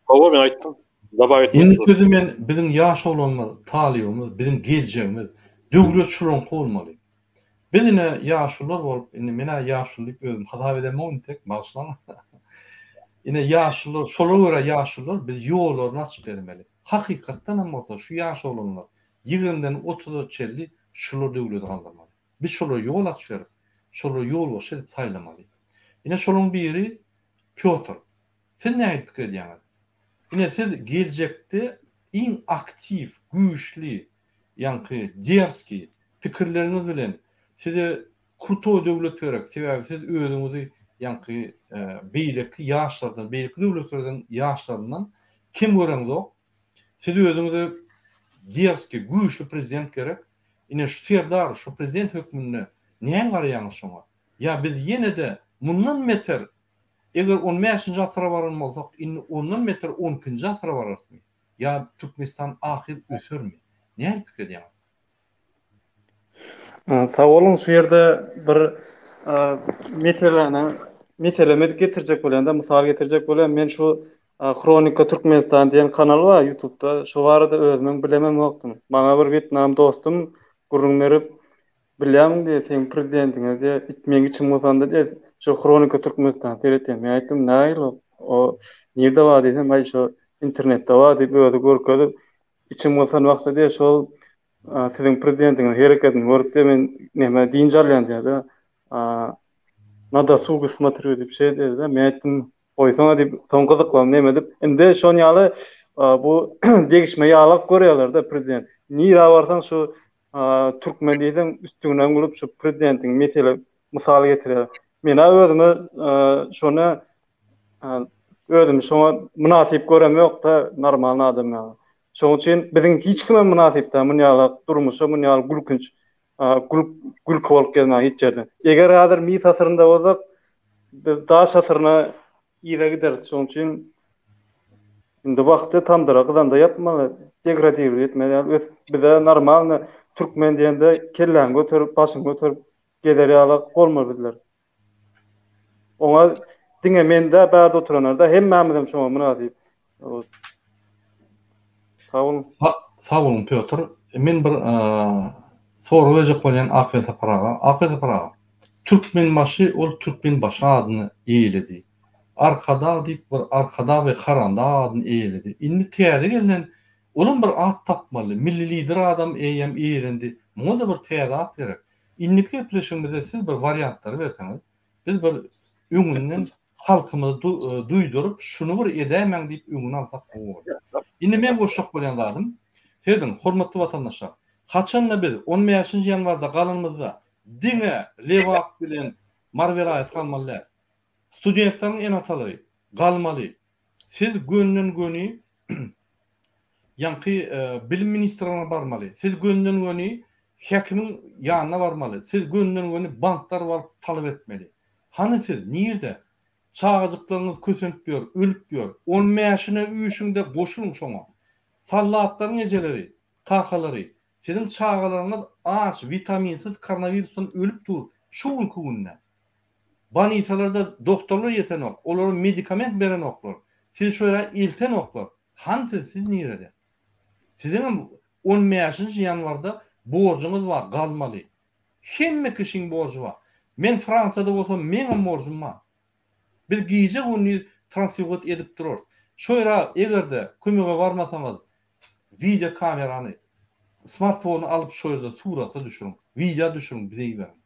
Hawa, men aýtdym. Dabaw etmek. Indi sözi men biziň ýaş oglanymyz, talybymyz, biziň geljegimiz, döwlet şularyňky bolmaly. Biz ine ýaşulular bolup, indi men-ä ýaşuly diýip özümi hasap edemok intek, bagyşlaň. Ine ýaşulular, şolara görä ýaşulular biz ýollaryny açyp bermeli. Hakykatdan hem bolsa şu ýaş oglanlar ýigrimden otuza çenli şular döwleti galdyrmaly. Biz şolara ýol açyp berip, şolary ýolbaşçy edip saýlamaly. Ine şolaryň biri Pýotr. Siz nähili pikir edýäňiz? Ine siz geljekde iň aktiw, güýçli, ýaňky derskiý pikirleriňiz bilen size krutoý döwlet gerek, sebäbi siz özüňizi ýaňky beýleki ýaşlardan, beýleki döwletlerden ýaşlaryndan kem göreňzok. Siz özüňize derskiý, güýçli prezident gerek. Ine şu Serdar şu prezident hökmünde näme garaýaňyz şoňa? Ýa biz ýene-de mundan beter eger on bäşinji asyra baran bolsak indi ondan beter on ikinji asyra bararysmy? Ýa Türkmenistan ahyr ösermi? Nähili pikir edýäňiz? Sag boluň şu ýerde bir meseläni meselemi getirjek bolýan-da mysal getirjek bolýan men şu Hronika Türkmenistan diýen kanal bar ýutubda şo barada özümem bilemem ýokdum. Maňa bir wýetnam dostum gürrüň berip bilýärmiň diýýär seň prezidentiňe diýýär it meň içim gysanda diýýär şu Hronika Türkmenistan seretýän. Men aýtdym nähili o nirde bar diýsem aý şo internetde bar diýip özi görkezip içim gysan wagtda diýýär şol siziň prezidentiňiziň hereketini görüp diýýär men näme dynç alýan diýýär-de. Na dasugu smotrýu diýip şeý diýdi-de men aýtdym Goýsana diýip, soň gyzyklanyp neme edip, indi şon ýaly bu degişme ýalak görýärler-de prezident. Nirä barsaň şu türkmen diýseň üstüňden gülüp şu prezidentiň mesele mysal getirýär. Men-ä özüme şony özümi şoňa mynasyp göremok-da normalny adam ýaly. Şoň üçin biziň hiç kimem mynasyp däl muny ýaly durmuşa, muny ýaly gülkünç gülki bolup gezmäge hiç ýerde. Eger häzir mis asyrynda bolsak, biz daş asyryna yza gideris. Şonuň üçin indi wagty tamdyra gyzanda ýapmaly, degradirlik etmeli ýaly ös bize normalny türkmen diýende kelläňi göterip, başyňy göterip gezer ýaly bolmaly bizler. Oňa diňe men däl, bärde oturanlar da hemmämizem şoňa mynasyp. Sag boluň. Sag boluň Pýotr. Men bir sorag berjek bolýan Akwersapar aga. Akwersapar aga, Türkmenbaşy ol Türkmenbaşy adyny eýeledi. Arkadag diýip bir Arkadag we Haramdag adyny eýeledi. Indi täze gelnen olam bir at tapmaly. Milli lider adam eýýäm eýelendi. Muňa-da bir täze at gerek. Indiki gepleşigimizde siz bir wariantlary berseňiz, biz bir öňünden halkymyzy duýduryp, şuny bir edäýmäň diýip öňüni alsak gowy bolar. Indi men goşjak bolýan zadym, serediň, hormatly watandaşlar, haçanda biz on bäşinji ýanwarda galanymyzda diňe Lebap bilen Mary welaýaty galmaly däl. Studentleriň ene-atalary galmaly. Siz gönden-göni ýaňky bilim ministrligine barmaly. Siz gönden-göni häkimiň ýanyna barmaly. Siz gönden-göni banklara baryp talap etmeli. Hany siz, nirde? Çagajyklaryňyz kösenip ýör, ölüp ýör. On bäşine üýşüň-de goşulyň şoňa. Sallatlaryň ejeleri, kakalary, siziň çagalaryňyz aç, witaminsiz koronawirusdan ölüp dur şu günki günde. Bolnisalarda doktorlar ýetenok, olara medikament berenoklar, sizi şo ýere eltenoklar. Hany siz, siz nirede? Siziňem on bäşinji ýanwarda borjuňyz bar, galmaly. Hemme kişiň borjy bar. Men Fransiýada bolsam meňem borjum bar. Biz gije-gündiz transliwat edip durarys. Şo ýere eger-de kömege barmasaňyz wideo kamerany, smartfony alyp şo ýerde surata düşüriň, wideo düşüriň bize iberiň.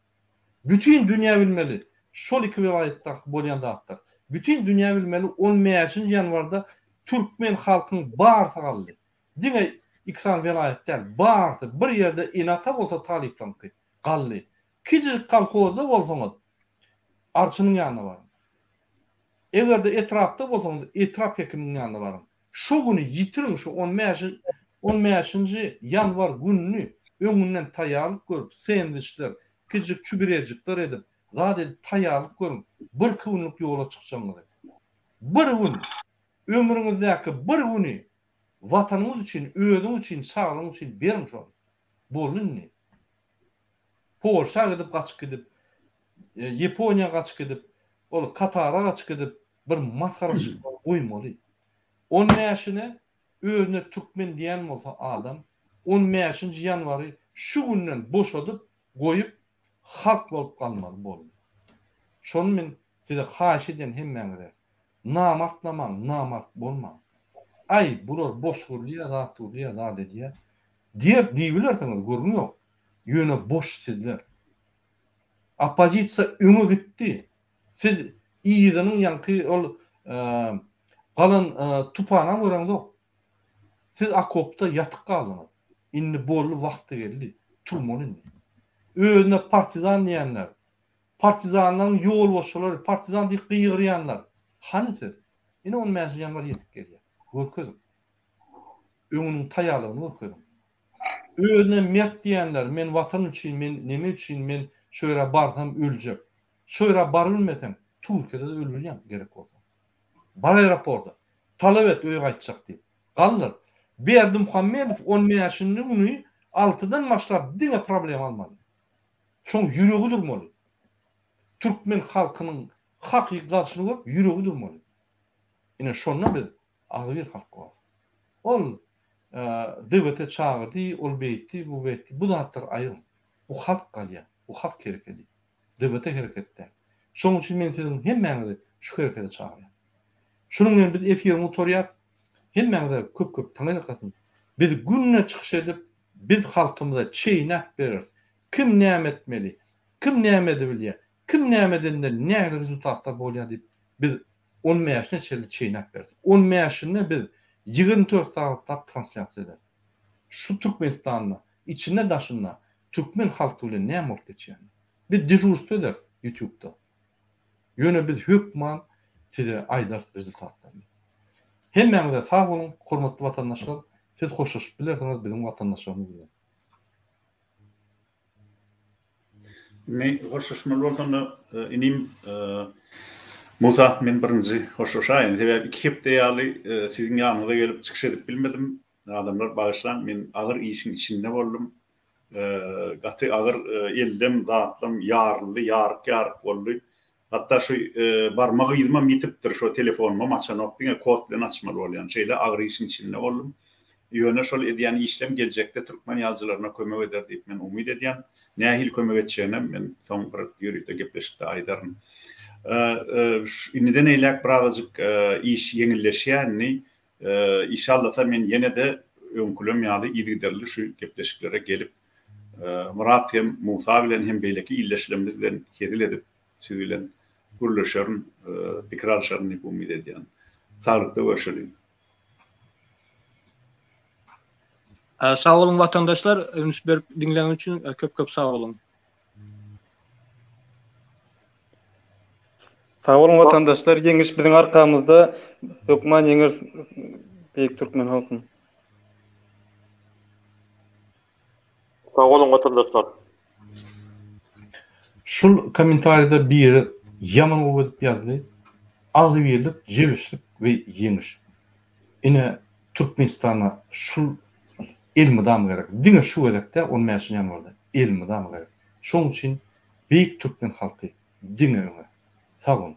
Bütin dünýä bilmeli şol iki welaýatdaky bolýan zatlar. Bütin dünýä bilmeli on bäşinji ýanwarda türkmen halkyň barsy galdy. Diňe iki sany welaýat däl, barsy bir ýerde ene-ata bolsa talyplaryňky galdy. Kiçijik kolhozda bolsaňyz arçynyň ýanyna baryň. Eger-de etrapda bolsaňyz, etrap hekiminiň ýanyna baryň. Şo güni ýitiriň şu on bäşi on bäşinji ýanwar gününi öňünden taýýarlyk görüp, sendwiçler, kiçijik çübürejikler edip, zat edip taýýarlyk görüň, birki günlük ýola çykjagyňyzy. Bir gün, ömrüňizdäki bir güni Watanyňyz üçin, özüňiz üçin, çagalaryňyz üçin beriň şony. Boldy indi. Polşa gidip gaçyp gidip, Ýaponiýa gaçyp gidip, ol Katara gaçyp gidip bir masgaraçylyklary goýmaly. On bäşine özüne türkmen diýen bolsa adam, on bäşinji ýanwary şu günden boşadyp goýup halk bolup galmaly boldy. Şony men size haýyş edýän hemmäňize. Namartlamaň, namart bolmaň. Aý, bular boş gürlýär, zat gürlýär, zat edýär. Diýer diýibilersiňiz, gürrüň ýok. Ýöne boş sizler. Oppozisiýa öňe gitdi. Siz yzynyň ýaňky ol galan tupanam göreňzok. Siz okopda ýatyp galdyňyz. Indi boldy wagty geldi. Turmaly indi. Özüne partizan diýenler, partizanlaryň ýolbaşçylary, partizan diýip gygyrýanlar, hany siz? Ine on bäşinji ýanwar ýetip gelýär. Görkeziň. Öňüniň taýýarlygyny görkeziň. Özüne mert diýenler, men watan üçin, men neme üçin, men şo ýere barsam öljek. Şo ýere barybilmeseň, Türkiýede-de ölübilýäň gerek bolsa. Bar aeroporta, talap et öýe gaýtjak diýip. Galdyr. Berdimuhamedow on bäşinji güni altydan başlap diňe problema almaly. Şoň ýüregi durmaly. Türkmen halkynyň hakyky galşyny görüp ýüregi durmaly. Ine şonda biz Agzybir halk bolarys. Ol DWT çagyrdy, ol beýtdi, bu beýtdi. Bu zatlary aýyryň. Bu halk galýar. Bu halk herekedi. DWT hereketi däl. Şonuň üçin men siziň hemmäňizi şu herekete çagyrýan. Şunuň bilen biz efiri gutarýas. Hemmäňize köp-köp taňyrýalkasyn. Biz günde çykyş edip, biz halkymyza çeýnäp bereris. Kim näme etmeli, kim näme edibilýär, kim näme edende nähili rezultatlar bolýar diýip, biz on bäşine çenli çeýnäp bereris. On bäşinde biz 24 sagatlap translýasiýa ederis. Şu Türkmenistanda, içinde daşynda türkmen halky bilen näme bolup geçýänini. Biz dežurstwo ederis ýutubda. Ýöne biz hökman size aýdarys rezultatlaryny. Hemmäňize sag boluň, hormatly watandaşlar. Siz hoşlaşyp bilersiňiz biziň watandaşlarymyz bilen. Indi hoşlaşmaly bolsam-da, inim Musa, men birinji hoşlaşaýyn. Sebäbi iki hepde ýaly siziň ýanyňyza gelip çykyş edip bilmedim. Adamlar bagyşlaň, men agyr işiň içinde boldum. Gaty agyr ellem, zatlam ýaryldy, ýaryk-ýaryk boldy. Hatda şu barmak yzymam ýitipdir, şo telefonymam açanok, diňe kod bilen açmaly bolýan. Şeýle agyr işiň içinde boldum. Ýöne şol edýän işlem geljekde türkmen ýazyjylaryna kömek eder diýip men umyt edýän. Nähili kömek etjeginem men soň bir ýörite gepleşikde aýdaryn. Indiden eýläk birazajyk iş ýeňilleşýär indi. Işallasa men ýene-de öňkülem ýaly yzygiderli şu gepleşiklere gelip, Myrat hem Musa bilen hem beýleki ildeşlerimiz bilen hezil edip siz bilen gürleşerin, pikir alşaryn diýip umyt edýän. Saglykda görşeliň. Sag boluň watandaşlar, üns berip diňläniňiz üçin köp köp sag boluň. Sag boluň watandaşlar, ýeňiş biziň arkamyzda, hökman ýeňeris beýik türkmen halkyny. Sag boluň watandaşlar. Şul kommentariýada biri ýaman gowy edip ýazdy. Agzybirlik, jebislik we ýeňiş. Ine Türkmenistana şul elmydama gerek. Diňe şu gezek däl on bäşinji ýanwarda elmydama gerek. Şoň üçin beýik türkmen halky diňe öňe. Sag boluň.